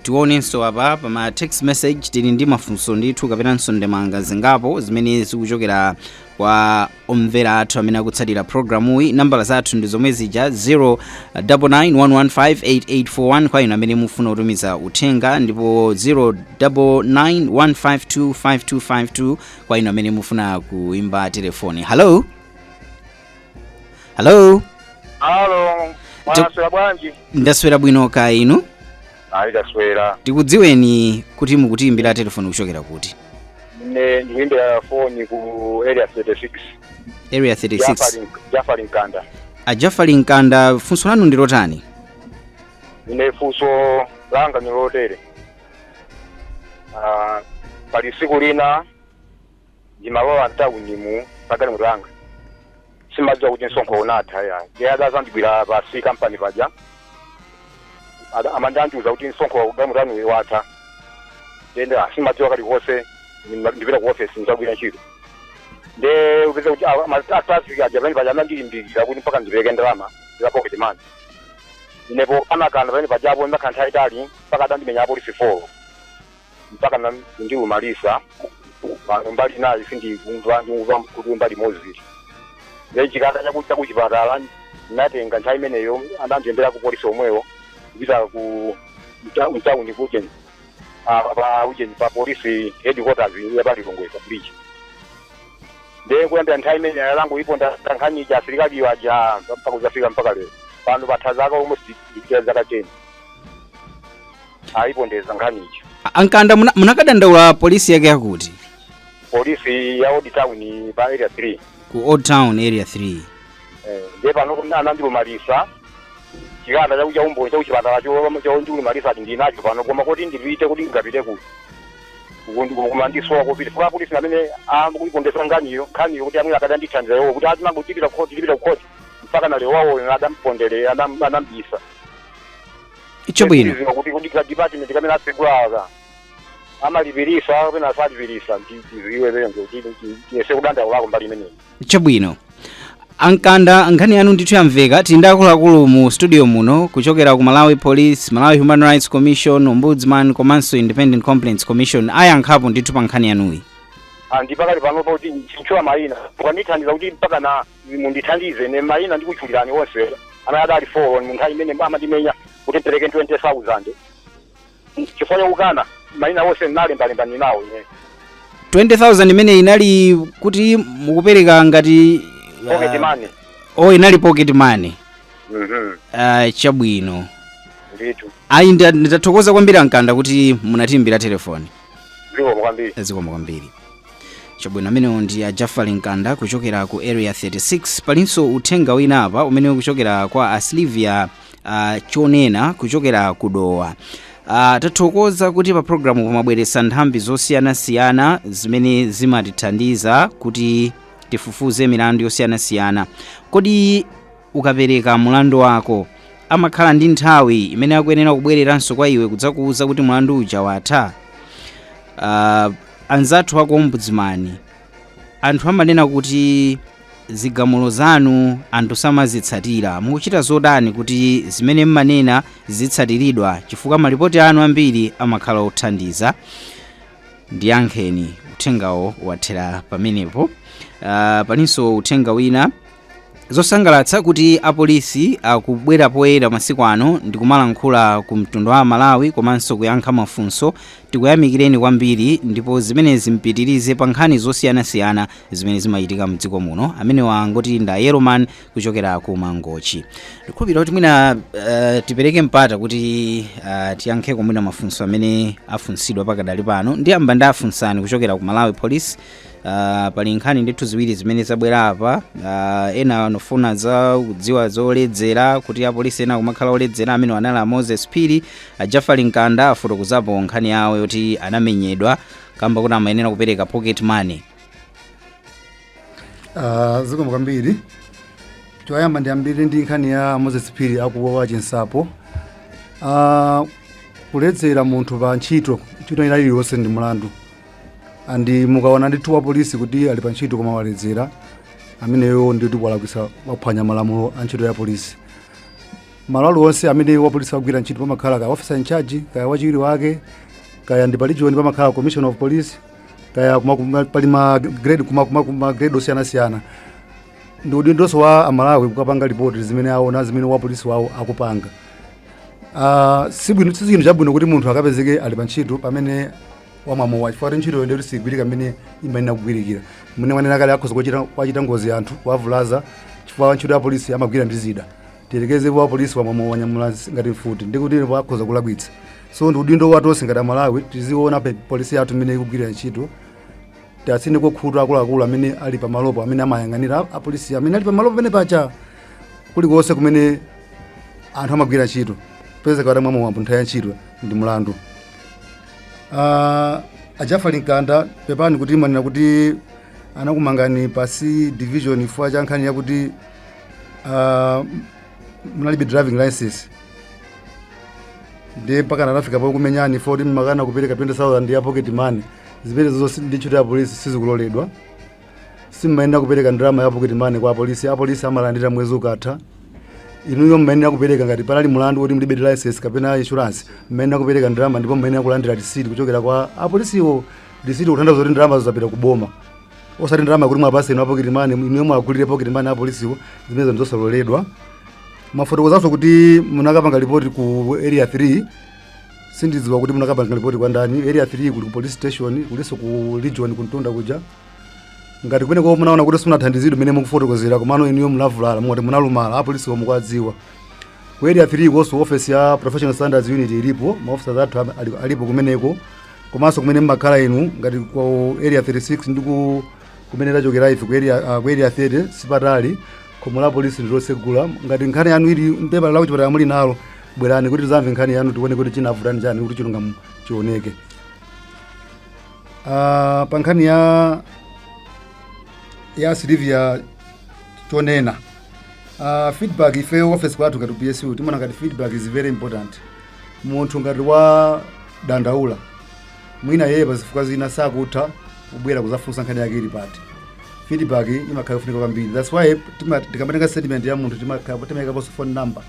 Tionenso apa pa ma text message, tili ndi mafunso ndithu kapenanso ndemanga zingapo zimene zikuchokera kwa omvera athu amene akutsatira programuyi. Nambala zathu ndi zomwe zija, 0991158841 kwa inu amene mufuna kutumiza uthenga, ndipo 0991525252 kwa inu amene mufuna kuimba telefoni. Hello, hello. Halo, mwaswera bwanji? Ndaswera bwino, ka inu? Ayi, taswera. Tikudziweni kuti mukutiimbira telefoni kuchokera kuti? Ine ndikuimbira foni ku Area 36. Area 36. Jafari Mkanda. A Jafari Mkanda, funso lanu ndi lotani? Ine funso langa ni lotere. Pali siku lina ndimalowa mtawunimu pagalimoto langa, simadziwa kuti msonkho unatha ya ndiye adazandigwira pasi kampani paja. Amandandiuza kuti msonkho galimoto lanu watha. Ndende simadziwa kalikonse, ndipita ku office ndizagwira ntchito, nde upeze kuti a traffic aja pamene paja amandilimbikira kuti mpaka ndipereke ndalama za pocket money. Inepo kanakana pamene pajapo, ndakhala nthawi itali mpaka adandimenya apolisi 4 mpaka ndilumalisa. Pano mbali nayo sindikumva, ndikumva kuti mbali imodzi. Ndiye chikalata chakuchipatala natenga nthawi imeneyo, anandiyendera ku polisi omwewo kupita ku mtawuni kucheni, pa ujeni, pa polisi headquarters ya pa Lilongwe pa bridge. Ndiye kuyambira nthawi imene alangu ipo nkhani ija, asilikaliyo aja, mpaka kuzafika mpaka lero pano patha zaka almost zaka 10 ayipondeza nkhani ija. Ankanda, munakadandaula polisi yake yakuti? Polisi ya Old Town pa Area 3. Ku Old Town Area 3. Eh, ndiye pano anandilumalisa chikalata chaku chaumboni chakuchipatala chondilumalisa ati ndinacho pano, koma kuti ndipite, kuti ngapite kuti koma ndisowa kupita fuka polisi amene amukuyipondesa nkhaniyo nkhaniyo kuti amwe akadandithandiza iwo kuti atimango tipita kukhoti, tipita kukhoti, mpaka na lero wawoyo adampondere, anambisa. Chabwino. Kuti ka department kamene atsegula amalipirisa kapena asalipirisa, ndiziwe penzo kuti tiyese kudandaulako mbali imeneyi. Chabwino, Ankanda, nkhani yanu ndithu yamveka. Tili ndi akuluakulu mu studio muno kuchokera ku Malawi Police, Malawi Human Rights Commission, Ombudsman komanso Independent Complaints Commission. Ayankhapo ndithu pa nkhani yanuyi. Ndi pakali panopa kuti ntchula mayina, mukandithandiza kuti mpaka na mundithandize ne mayina ndikutchulirani onse amene adali four mu nthawi imene amandimenya kuti mpereke 20,000 chifukwa chakukana. Mayina onse ndinalembalemba ninawo ine. 20,000 imene inali kuti mukupereka ngati Pocket money. Oh, inali pocket money. Mhm. Chabwino. Ndithu. Ayi, nditathokoza kwambiri, Ankanda, kuti munatiimbira telefoni. Zikomo kwambiri. Zikomo kwambiri. Chabwino, amenewo ndi a Jafari Mkanda kuchokera ku Area 36. Palinso uthenga wina apa umene ukuchokera kwa Aslivia Chonena kuchokera ku Dowa. Tathokoza kuti pa programu pamabweretsa nthambi zosiyanasiyana zimene zimatithandiza kuti tifufuze milandu yosiyanasiyana. Kodi ukapereka mulandu wako, amakhala ndi nthawi imene akuyenera kubwereranso kwa iwe kudzakuwuza kuti mulandu uja watha? Anzathu aku Ombudsman, anthu amanena kuti zigamulo zanu anthu samazitsatira. Mukuchita zotani kuti zimene mmanena zitsatiridwa, chifukwa malipoti anu ambiri amakhala othandiza? Ndiyankheni. Uthengawo wathera pamenepo. Palinso uthenga wina: zosangalatsa kuti apolisi akubwera poyera masiku ano ndikumalankhula ku mtundu wa Malawi komanso kuyankha mafunso. Tikuyamikireni kwambiri ndipo zimenezi mpitirize pa nkhani zosiyanasiyana zimene zimachitika mdziko muno. Amenewa angoti nda Yeroman kuchokera ku Mangochi. Ndikhulupirira kuti mwina tipereke mpata kuti tiyankheko mwina mafunso amene afunsidwa pakadali pano. Ndiyamba ndafunsani kuchokera ku Malawi Police. Pali nkhani ndithu ziwiri zimene zabwera apa. Ena anofuna za kudziwa zoledzera, kuti apolisi ena kumakhala oledzera. Amene anali a Moses Phiri. A Jafari Mkanda afotokozapo nkhani yawo yoti anamenyedwa kamba kuti amayenera kupereka pocket money. Zikomo kwambiri. Choyamba ndiyambire ndi nkhani ya Moses Phiri akuwa Chinsapo. Kuledzera munthu pa ntchito, ntchito ina iliyonse, ndi mlandu. Andi mukaona ndithu wa polisi kuti ali pa ntchito koma waledzera, ameneyo ndithu walakwitsa, waphwanya malamulo a ntchito ya polisi. Malo aliwonse amene wa polisi agwira ntchito pamakhala kaya officer in charge, kaya wachiwiri wake, kaya ndi pa region pamakhala commissioner of police, kaya pali ma grade, kuma grade osiyanasiyana. Ndi udindonso wa Amalawi kukapanga ripoti zimene aona, zimene wa polisi wawo akupanga. Si chinthu chabwino kuti munthu akapezeke ali pa ntchito pamene wamwamowa, chifukwa kuti ntchitoyo ndikuti sigwirika mmene imayenera kugwirikira. Mmene mwanena kale, akhoza kuchita ngozi anthu, kuwavulaza, chifukwa ntchito ya polisi amagwira ndi zida. Tiyerekeze wa polisi wamwamowa, wanyamula ngati mfuti, ndikuti akhoza kulakwitsa. So ndi udindo wa tonse ngati Amalawi tiziona polisi yathu mmene ikugwirira ntchito. Tiatsine khutu akuluakulu amene ali pamalopo, amene amayang'anira apolisi amene ali pamalopo pamene pacha. Kulikonse kumene anthu amagwira ntchito, pezeka kuti mwamowa nthawi ya ntchito ndi mlandu. Ajafali Mkanda, pepani kuti manena kuti anakumangani pa C Division chifukwa cha nkhani yakuti munalibe driving license, ndiye mpaka anafika pokumenyani foti mmakana kupereka 20,000 ya pocket money. Zimene zonse ndi ntchito ya polisi sizikuloledwa. Simmayenera kupereka ndalama ya pocket money kwa apolisi. Apolisi amalandira mwezi ukatha. Inuyo mmayenera kupereka ngati panali mulandu woti mulibe license kapena insurance, mmayenera kupereka ndalama ndipo mmayenera kulandira receipt kuchokera kwa apolisiwo. Risiti kutanthauza kuti ndalama zapita kuboma, osati ndalama kuti mwapase inu a pocket money, inu mwagulire pocket money apolisiwo. Zimenezo ndizosaloledwa. Mafotokozanso kuti munakapanga ripoti ku Area 3. Sindidziwa kuti munakapanga ripoti kwa ndani. Area 3 kuli ku police station, kulinso ku region kuntunda kuja. Ngati kumeneko munaona kuti simunathandizidwe mmene mukufotokozera, komano inuyo munavulala, mungati munalumala, apolisiwo mukuwadziwa. Ku Area 3 konso office ya Professional Standards Unit ilipo, maofficers athu alipo kumeneko. Komanso kumene mmakhala inu, ngati ku Area 36 ndi ku kumene tachokera ife ku Area 30 sipatali. Khomo la polisi ndilosegula. Ngati nkhani yanu ili mpepala la kuchipatala muli nalo, bwerani kuti tizamve nkhani yanu, tione kuti chinavutani chani kuti chilungamo chioneke. Pa nkhani ya Silivia Chonena, feedback, ife office kwathu ngati PSU timaona ngati feedback is very important. Munthu ngati wa dandaula, mwina yeye pazifukwa zina sakutha kubwera kuzafunsa nkhani yake ili pati, feedback imakhala yofunika kwambiri. That's why tikamatenga statement ya munthu timayikaponso phone number.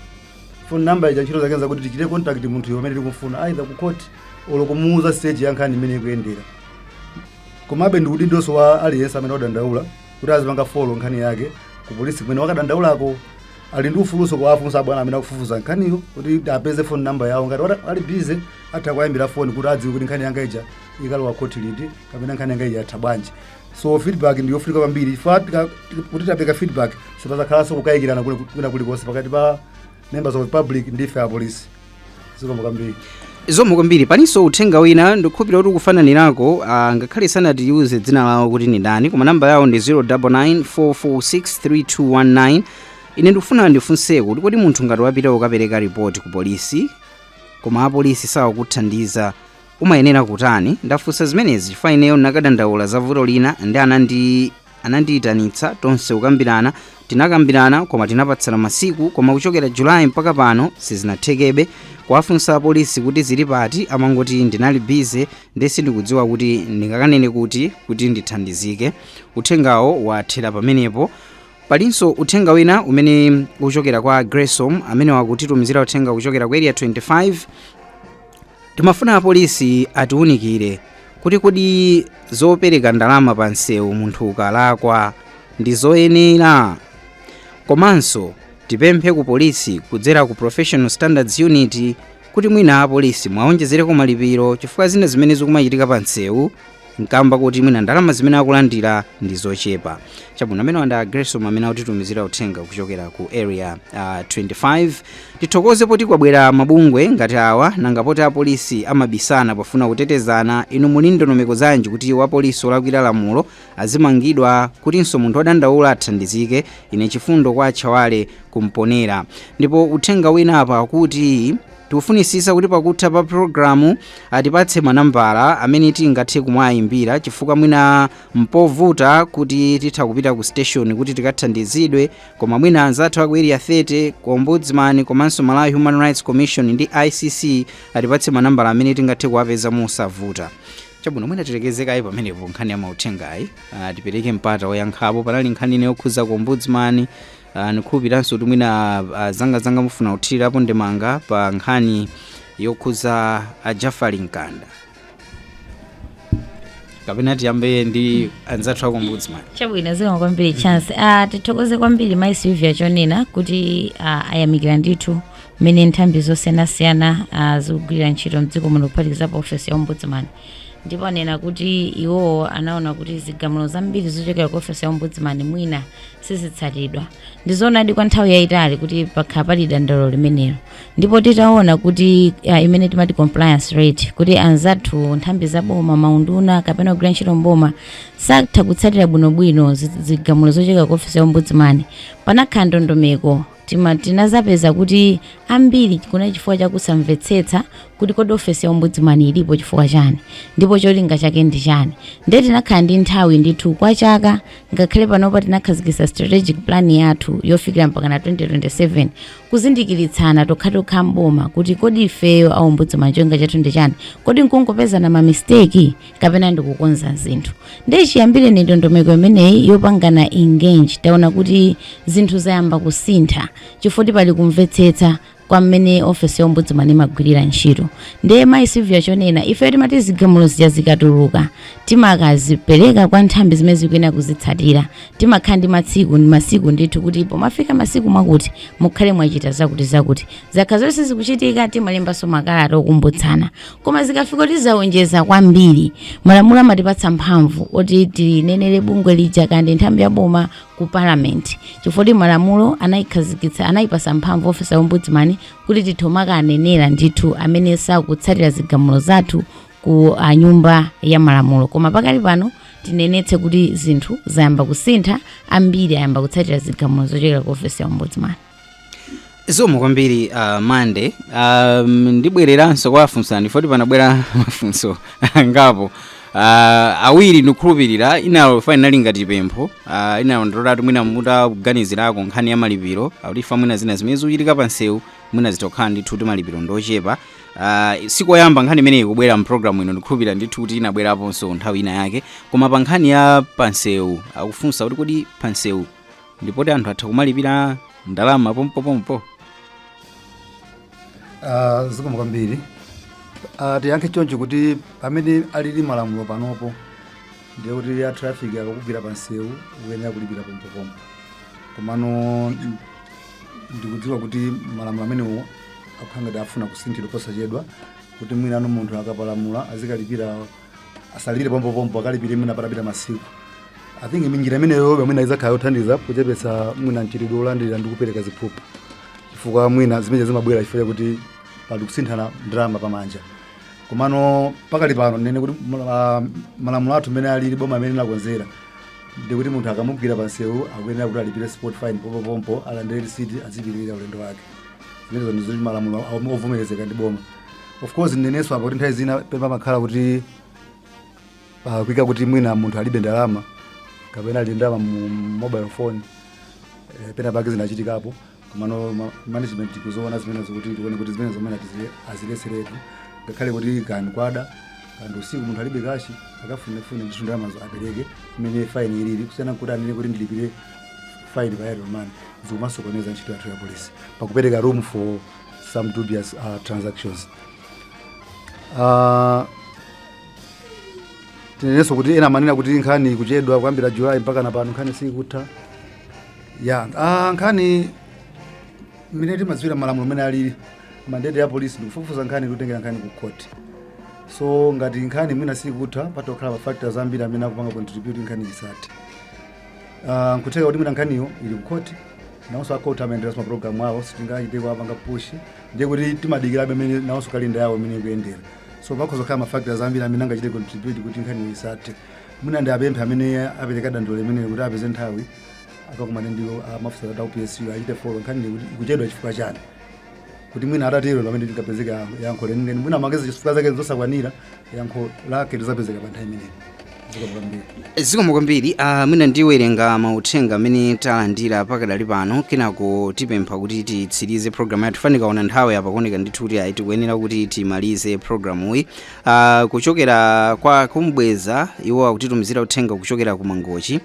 Phone number ija ntchito zake zakuti tichite contact munthu pamene tikumfuna, either ku court olo kumuuza stage ya nkhani imene ikuyendera. Komabe ndi udindonso wa aliyense amene wadandaula kuti azipanga follow nkhani yake ku polisi kumene wakadandaulako. Ali ndi ufuluso kuwafunsa abwana amene akufufuza nkhaniyo kuti apeze phone number yawo. Ngati ali busy, atha kuwayimbira phone kuti adziwe kuti nkhani yanga ija ikalowa khoti liti kapena nkhani yanga ija yatha bwanji. So feedback ndi yofunika kwambiri. Ifa kuti tapeka feedback, sipazakhalanso kukayikirana kwina kulikonse pakati pa members of the public ndi ife apolisi. Zikomo kwambiri. Zikomo kwambiri. Palinso uthenga wina, ndikukhulupirira kuti ukufananirako, ngakhale sanatiyuze dzina lawo kuti ni ndani, koma namba yawo ndi 0994463219. Ine ndikufuna ndifunseko kuti kodi munthu ngati wapita kukapereka ripoti ku polisi koma apolisi sawakuthandiza, umayenera kutani? Ndafunsa zimenezi chifukwa ineyo ndinakadandaula za vuto lina ndi anandiyitanitsa tonse kukambirana. Tinakambirana koma tinapatsana masiku, koma kuchokera Julayi mpaka pano sizinathekebe. Kuwafunsa apolisi kuti zili pati, amangoti ndinali busy, ndi sindikudziwa kuti ndingakanene kuti ndithandizike. Uthengawo wathera pamenepo. Palinso uthenga wina umene ukuchokera kwa Gresom, amene wakutitumizira uthenga kuchokera ku Area 25. Timafuna apolisi atiwunikire kuti kodi zopereka ndalama pa msewu munthu ukalakwa ndi zoyenera? Komanso tipemphe ku polisi kudzera ku Professional Standards Unit kuti mwina apolisi mwaonjezereko malipiro, chifukwa zina zimene zikumachitika pa msewu nkamba kuti mwina ndalama zimene akulandira ndi zochepa. Chabwino, amene wanda Gresom amene akutitumizira uthenga kuchokera ku Area 25. Tithokoze poti kwabwera mabungwe ngati awa. Nanga poti apolisi amabisana pofuna kutetezana, inu muli ndondomeko zanji kuti wapolisi olakwira lamulo azimangidwa, kutinso munthu wodandaula athandizike? Ine Chifundo kwa Tchawale kumponera. Ndipo uthenga wina apa akuti tikufunisisa kuti pakutha pa programu atipatse manambala amene tingathe kumwayimbira, chifukwa mwina mpovuta kuti titha kupita ku station kuti tikathandizidwe, koma mwina anzathu aku Area 30, ku Ombudsman komanso Malawi Human Rights Commission ndi ICC atipatse manambala amene tingathe kuwapeza mosavuta. Chabwino, mwina tilekeze kaye pamenepo nkhani ya mauthengayi, tipereke mpata woyankhapo. Panali nkhani ine yokhuza ku Ombudsman. Ndikhulupiranso kuti mwina zangazanga mufuna kuthirirapo ndemanga pa nkhani yokhuza a Jafari Mkanda, kapena tiyambe ndi anzathu aku Ombudsman? Chabwino, zikomo kwambiri, Chance. Tithokoze kwambiri Mai Silvia Chonena kuti ayamikira ndithu mmene nthambi zosiyanasiyana zikugwirira ntchito mdziko muno, kuphatikizapo ofesi ya Ombudsman. Ndipo anena kuti iwowo anaona kuti zigamulo zambiri zochokera ku ofesi ya Ombudsman mwina sizitsatidwa. Ndizoonadi, kwa nthawi yayitali kuti pakhala pali dandaulo limenelo. Ndipo titaona kuti imene timati compliance rate, kuti anzathu nthambi zaboma, maunduna kapena kugwira ntchito mboma satha kutsatira bwinobwino zigamulo zochokera ku ofesi ya Ombudsman, panakhala ndondomeko. Tinazapeza kuti ambiri kuna chifukwa chakusamvetsetsa kuti kodi ofesi ya Ombudsman ilipo chifukwa chani ndipo cholinga chake ndi chani. Ndiye tinakhala ndi nthawi ndithu kwa chaka. Ngakhale panopa tinakhazikitsa strategic plan yathu yofikira mpaka na 2027, kuzindikiritsana tokhatokha mboma kuti kodi ifeyo a Ombudsman cholinga chathu ndi chani, kodi nkungopezana ma mistake kapena ndikukonza zinthu. Ndiye chiyambire ni ndondomeko imeneyi yopangana engage, taona kuti zinthu zayamba kusintha chifukwa pali kumvetsetsa. Kwa mmene ofesi ya ombudsman imagwirira ntchito, ndiye mayi Silvia Chonena, ife timati zigamulo zija zikatuluka, timakazipereka kwa nthambi zimene zikuyenera kuzitsatira. Timakhala ndi matsiku ndi masiku ndithu kuti pomafika masiku mwakuti mukhale mwachita zakuti zakuti. Zakha zonse zikuchitika, timalembanso makalata okumbutsana. Koma zikafika kuti zawonjeza kwambiri, malamulo amatipatsa mphamvu oti tinenere bungwe lija kandi nthambi ya boma ku parliament, chifukwa kuti malamulo anayikhazikitsa, anayipasa mphamvu ofisi ya ombudsman kuti tithomakanenera ndithu amene sakutsatira zigamulo zathu ku nyumba ya malamulo. Koma pakali pano tinenetse kuti zinthu zayamba kusintha, ambiri ayamba kutsatira zigamulo zochokera ku ofisi ya ombudsman. Zikomo kwambiri, Mande. Ndibwereranso kwa afunsani foti panabwera mafunso angapo, awiri ndikukhulupirira. Inalo finally ngati pempho, inalo ndilotatu mwina mutakuganizirako nkhani ya malipiro, akuti ifa mwina zina zimene zikuchitika pa nsewu mwina zitokhala ndithu kuti malipiro ndochepa. Sikoyamba nkhani imeneyi kubwera mpulogalamu ino, ndikukhulupirira ndithu kuti inabweraponso nthawi ina yake. Koma pa nkhani ya pansewu akufunsa kuti kodi pansewu ndipoti anthu atha kumalipira ndalama pompopompo? Zikomo kwambiri. Tiyankhe choncho kuti pamene alili malamulo panopo, ndiye kuti a traffic akakugwira pansewu ukuyenera kulipira pompopompo. Komano ndikudziwa kuti malamulo amenewo akukhala ngati afuna kusinthidwa posachedwa, kuti mwina ano munthu akapalamula azikalipira, asalipire pompopompo, akalipire mwina patapita masiku. I think njira imeneyo mwina izakhala yothandiza kuchepetsa mwina mchitidwe wolandira ndi kupereka ziphuphu, chifukwa mwina zimene zimabwera chifukwa chakuti pali kusinthana ndalama pamanja. Komano pakali pano nene kuti malamulo athu amene alili, boma amene lakonzera, ndikuti munthu akamugwira pansewu akuyenera kuti alipire spot fine pompopompo, alandire receipt, azipitirira ulendo wake. Zimenezo ndizoti malamulo ovomerezeka ndi boma. Of course, ndinenenso apa kuti nthawi zina pamakhala kuti pakuika kuti mwina munthu alibe ndalama kapena ali ndalama mu mobile phone, pena pake zinachitikapo. Komano management kuzoona zimenezo kuti tione kuti zimenezo mwina azileseretu, ngakhale kuti kani kwada kandi usiku munthu alibe cash, akafunefune ndithu ndalamazo apereke imene fine ilili, kusiyana kuti anene kuti ndilipire fine pa Airtel Money. Zikumasokoneza ntchito yathu ya polisi pakupereka room for some dubious transactions. Tinenenso kuti ena amanena kuti nkhani ikuchedwa kuyambira July mpaka na pano nkhani sikutha ya nkhani. Mmene timadziwira malamulo mmene alili, mandate ya polisi ndikufufuza nkhani, ndikutengera nkhani ku court. So ngati nkhani mwina sikutha, patokhala ma factors ambiri amene akupanga contribute nkhani isathe. Nkutheka kuti mwina nkhaniyo ili ku court, nawonso a court amayenderanso mapulogalamu awo, sitingachite kuwapanga push. Ndiye kuti timadikirabe amene nawonso kalenda yawo imene ikuyendera. So pakhoza kukhala ma factors ambiri amene angachite contribute kuti nkhaniyo isathe. Mwina ndi apemphe amene apereka dandaulo imeneyo kuti apeze nthawi akakumane ndi maofisa athu PSU, achite follow nkhani kuti ikuchedwa chifukwa chani, kuti mwina atatero pamene tingapezeka yankho lenileni. Mwina mangezi chifukwa zake zosakwanira, yankho lake lizapezeka pa nthawi imeneyo. Zikomo kwambiri. Zikomo kwambiri. Mwina ndiwerenga mauthenga amene talandira pakadali pano, kenako tipempha kuti titsirize programu yathu. Fanikaona nthawi apa, kuoneka ndithu kuti ayi, tikuyenera kuti timalize programuyi. Kuchokera kwa Kumbweza, iwo akutitumizira uthenga kuchokera ku Mangochi,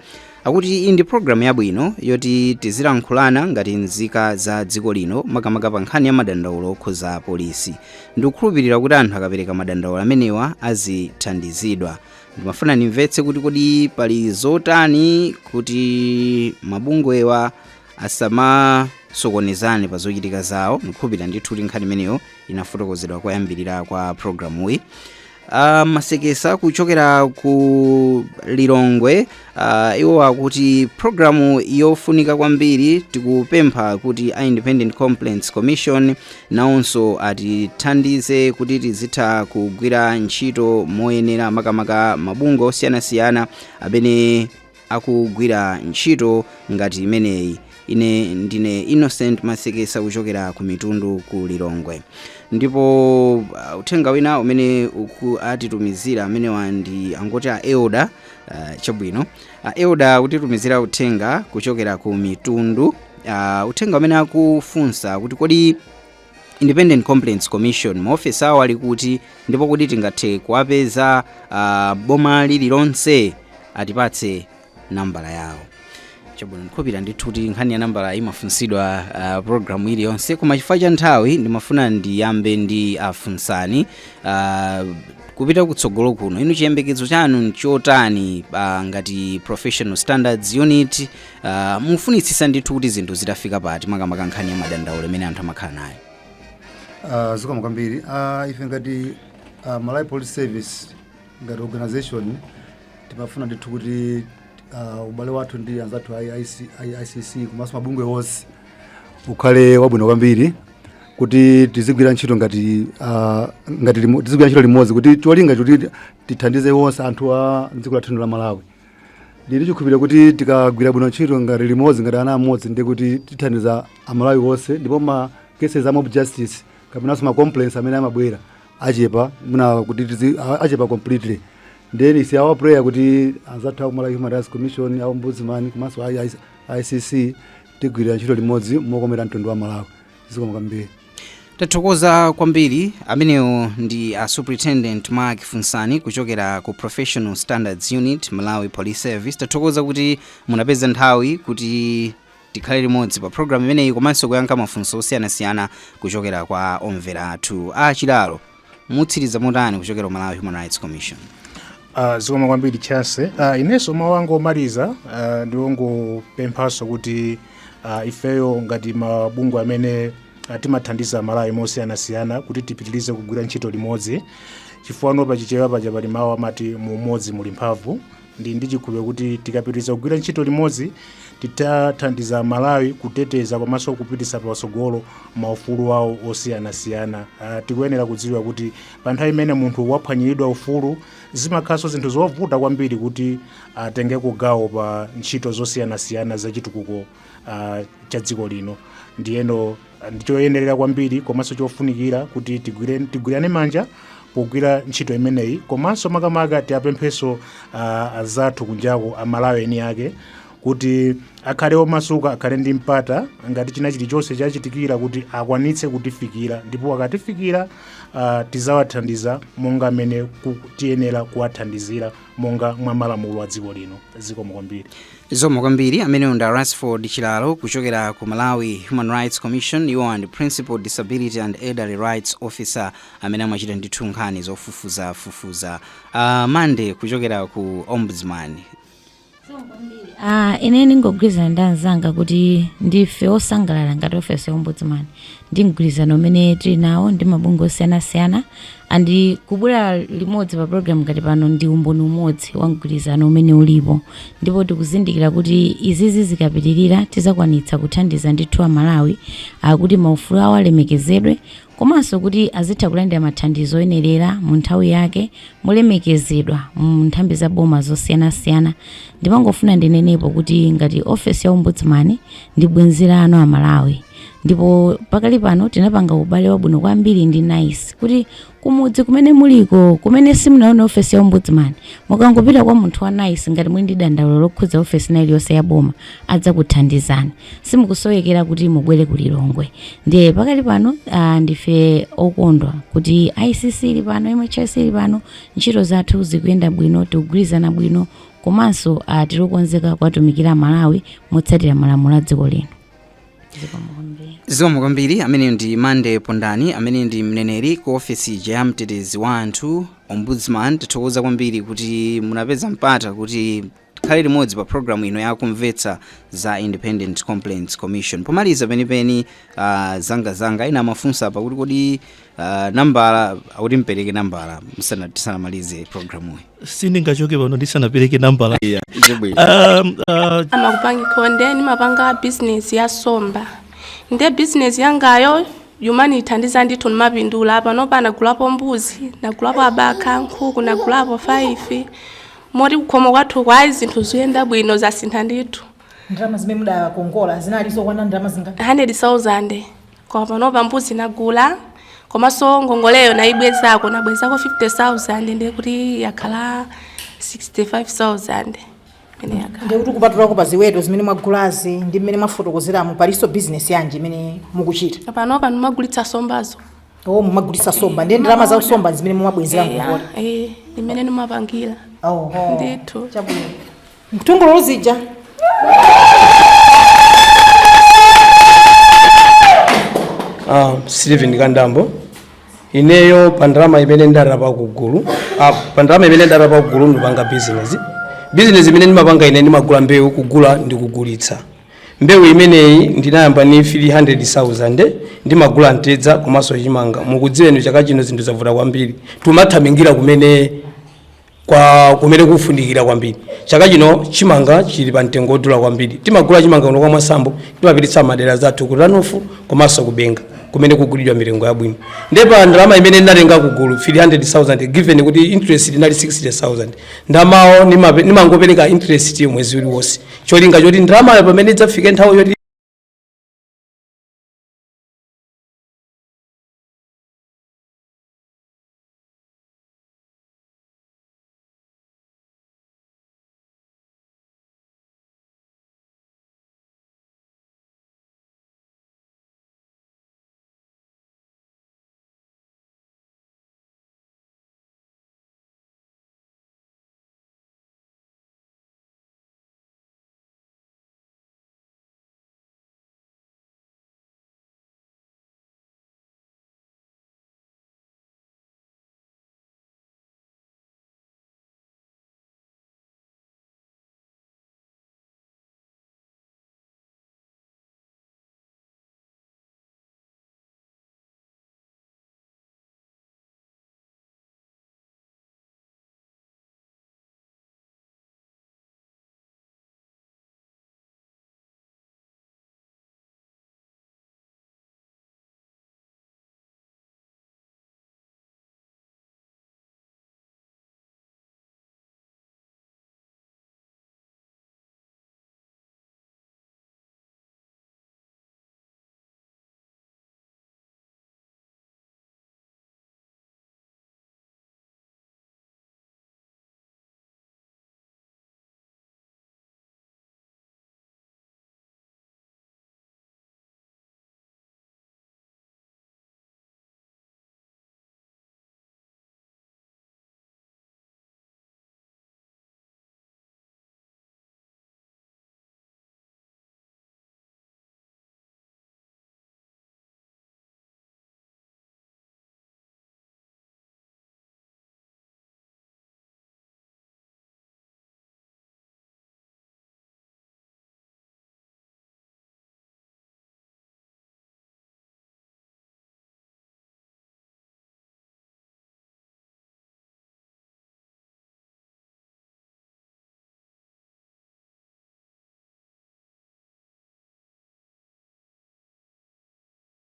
akuti iyi ndi programu yabwino yoti tizilankhulana ngati nzika za dziko lino, makamaka pa nkhani ya madandaulo okhuza polisi. Ndikukhulupirira kuti anthu akapereka madandaulo amenewa azithandizidwa. Ndimafuna ndimvetse kuti kodi pali zotani kuti mabungwewa asamasokonezane pa zochitika zawo? Ndikukhulupirira ndithu kuti nkhani imeneyo inafotokozedwa koyambirira kwa programuyi. Masekesa kuchokera ku Lilongwe, iwo akuti programu yofunika kwambiri. Tikupempha kuti a Independent Complaints Commission nawonso atithandize kuti tizitha kugwira ntchito moyenera, makamaka mabungwe osiyanasiyana amene akugwira ntchito ngati imeneyi. Ine ndine Innocent Masekesa kuchokera ku Mitundu ku Lilongwe. Ndipo uthenga wina umene atitumizira amenewa ndi angoti a Elda. Chabwino, a Elda akutitumizira uthenga kuchokera ku Mitundu, uthenga umene akufunsa kuti kodi Independent Complaints Commission maofesi awo ali kuti, ndipo kuti tingathe kuwapeza boma lililonse? Atipatse nambala yawo. Chabwino, ndikhulupirira ndithu kuti nkhani ya nambala imafunsidwa programu iliyonse, koma chifukwa cha nthawi ndimafuna ndiyambe ndi afunsani. Kupita kutsogolo kuno, inu chiyembekezo chanu nchotani ngati Professional Standards Unit? Mufunitsitsa ndithu kuti zinthu zitafika pati, makamaka nkhani ya madandaulo imene anthu amakhala nayo? Zikomo kwambiri. Ife ngati Malawi Police Service, ngati organization, timafuna ndithu kuti ubale wathu ndi anzathu a ICC komanso mabungwe onse ukhale wabwino kwambiri, kuti tizigwira ntchito ngati tizigwira ntchito limodzi, kuti cholinga choti tithandize onse anthu a dziko lathu la Malawi. Ndili chikhulupiriro kuti tikagwira bwino ntchito ngati limodzi, ngati ana amodzi, ndi kuti tithandiza Amalawi onse, ndipo ma cases a mob justice kapenanso ma complaints amene amabwera achepa, muna kuti achepa completely. Then it's our prayer kuti anzathu aku Malawi Human Rights Commission, a Ombudsman komanso ICC tigwirira ntchito limodzi mokomera mtundu wa Malawi. Zikomo kwambiri. Tathokoza kwambiri. Amenewo ndi a Superintendent Mark Funsani kuchokera ku Professional Standards Unit, Malawi Police Service. Tathokoza kuti munapeza nthawi kuti tikhale limodzi pa programu imeneyi komanso kuyankha mafunso osiyanasiyana kuchokera kwa omvera athu. A Chilalo, mutsiriza motani kuchokera ku Malawi Human Rights Commission? Zikomo kwambiri, Chance. Inenso mawu anga omaliza ndiwongopemphanso kuti ifeyo ngati mabungwe amene timathandiza Malawi mosiyanasiyana kuti tipitirize kugwira ntchito limodzi, chifukwa pachichewa paja pali mawu amati mu umodzi muli mphamvu. Ndi chikhulupiriro kuti tikapitiriza kugwira ntchito limodzi titathandiza Malawi kuteteza komanso kupititsa patsogolo maufulu awo osiyanasiyana. Tikuyenera kudziwa kuti pa nthawi imene munthu waphwanyiridwa ufulu, zimakhalanso zinthu zovuta kwambiri kuti atengeko gawo pa ntchito zosiyanasiyana zachitukuko cha dziko lino. Ndiyeno ndichoyenerera kwambiri komanso chofunikira kuti tigwirane manja pogwira ntchito imeneyi, komanso makamaka tiapemphenso anzathu kunjako, Amalawi eni ake, kuti akhale omasuka, akhale ndi mpata ngati china chilichonse chachitikira kuti akwanitse kutifikira, ndipo akatifikira tizawathandiza monga amene tiyenera kuwathandizira monga mwa malamulo a dziko lino. Zikomo kwambiri. Zikomo kwambiri. Amenewo ndi Rasford Chilalo kuchokera ku Malawi Human Rights Commission. Iwo ndi Principal Disability and Elderly Rights Officer amene amachita ndithu nkhani zofufuzafufuza. Mande kuchokera ku Ombudsman. Ine ndingogwirizana ndi anzanga kuti ndife osangalala ngati office ya Ombudsman ndi mgwirizano umene tili nawo ndi mabungwe osiyanasiyana, and kubwera limodzi pa program ngati pano ndi umboni umodzi wa mgwirizano umene ulipo. Ndipo tikuzindikira kuti izizi zikapitirira tizakwanitsa kuthandiza ndithu Amalawi kuti maufulu awo alemekezedwe, komanso kuti azitha kulandira mathandizo oyenerera mu nthawi yake, mulemekezedwa mu nthambi za boma zosiyanasiyana. Ndimangofuna ndinenepo kuti ngati office ya Ombudsman ndi bwenzi lanu Amalawi, ndipo pakali pano tinapanga ubale wabwino kwambiri ndi NICE, kuti kumudzi kumene muliko, kumene simunaone ofesi ya Ombudsman, mukangopita kwa munthu wa NICE ngati muli ndi dandaulo lokhudza ofesi ina iliyonse ya boma, adzakuthandizani. Simukusowekera kuti mubwere ku Lilongwe. Ndiye pakali pano ndife okondwa kuti ICC ili pano, MHS ili pano, ntchito zathu zikuyenda bwino, tikugwirizana bwino, komanso tikukonzeka kuwatumikira Malawi motsatira malamulo a dziko lino. Zikomo kwambiri. Zikomo kwambiri. Amene ndi Mande Pondani, amene ndi mneneri ku ofesi ya mtetezi wa anthu, Ombudsman. Tithokoza kwambiri kuti munapeza mpata kuti tikhale limodzi pa programu ino yakumvetsa za Independent Complaints Commission. Pomaliza penipeni, zangazanga ina amafunsa apa kuti kodi nambala, akuti mpereke nambala tisanamalize programuyi. Sindingachoke pano ndisanapereke nambala. Yeah, chabwino. Amakupangi khonde, nimapanga bizinesi ya somba. Nde bizinesi yangayo yumanithandiza ndithu, nimapindula. Panopa nagulapo mbuzi, nagulapo abakha, nkhuku nagulapo 5, moti kukhomo kwathu kwayi zinthu ziyenda bwino, zasintha ndithu. Ndalama zimene mudakongola zinali zokwana ndalama zingati? 100,000, koma panopa mbuzi nagula, komanso ngongoleyo nayibwezako, nabwezako 50,000, ndiye kuti yakhala 65,000 imene yakhala. Ndiye kuti kupatulako pa ziweto zimene mwagulazi ndi mmene mwafotokozeramo, palinso bizinesi yanji imene mukuchita? Panopa ndimagulitsa sombazo. O, mumagulitsa somba. Ndiye ndalama za somba zimene mumabwezera ngongole? Eh, imene ndimapangira. Oho. Ndithu. Chabwino, mtungululu zija. Stephen Kandambo. Ineyo pa ndalama imene ndatapa kugulu, pa ndalama imene ndatapa kugulu ndipanga business. Business imene ndimapanga ine, ndimagula mbewu, kugula ndi kugulitsa. Mbewu imeneyi ndinayamba ni 300,000. Ndimagula mtedza komanso chimanga. Mukudziwenu, chaka chino zinthu zavuta kwambiri, tumathamangira kumene kwa kumene kufunikira kwambiri. Chaka chino chimanga chili pa mtengo wodula kwambiri. Timagula chimanga kuno kwa Mwasambo, timapititsa madera zathu ku Ranofu komanso kubenga kumene kugulidwa mitengo yabwino. Ndipo ndalama imene ndinatenga kugulu 300,000, given kuti interest inali 60,000, ndamawo nimangopereka interest mwezi uliwonse, cholinga choti ndalamayo pamene idzafike nthawi yoti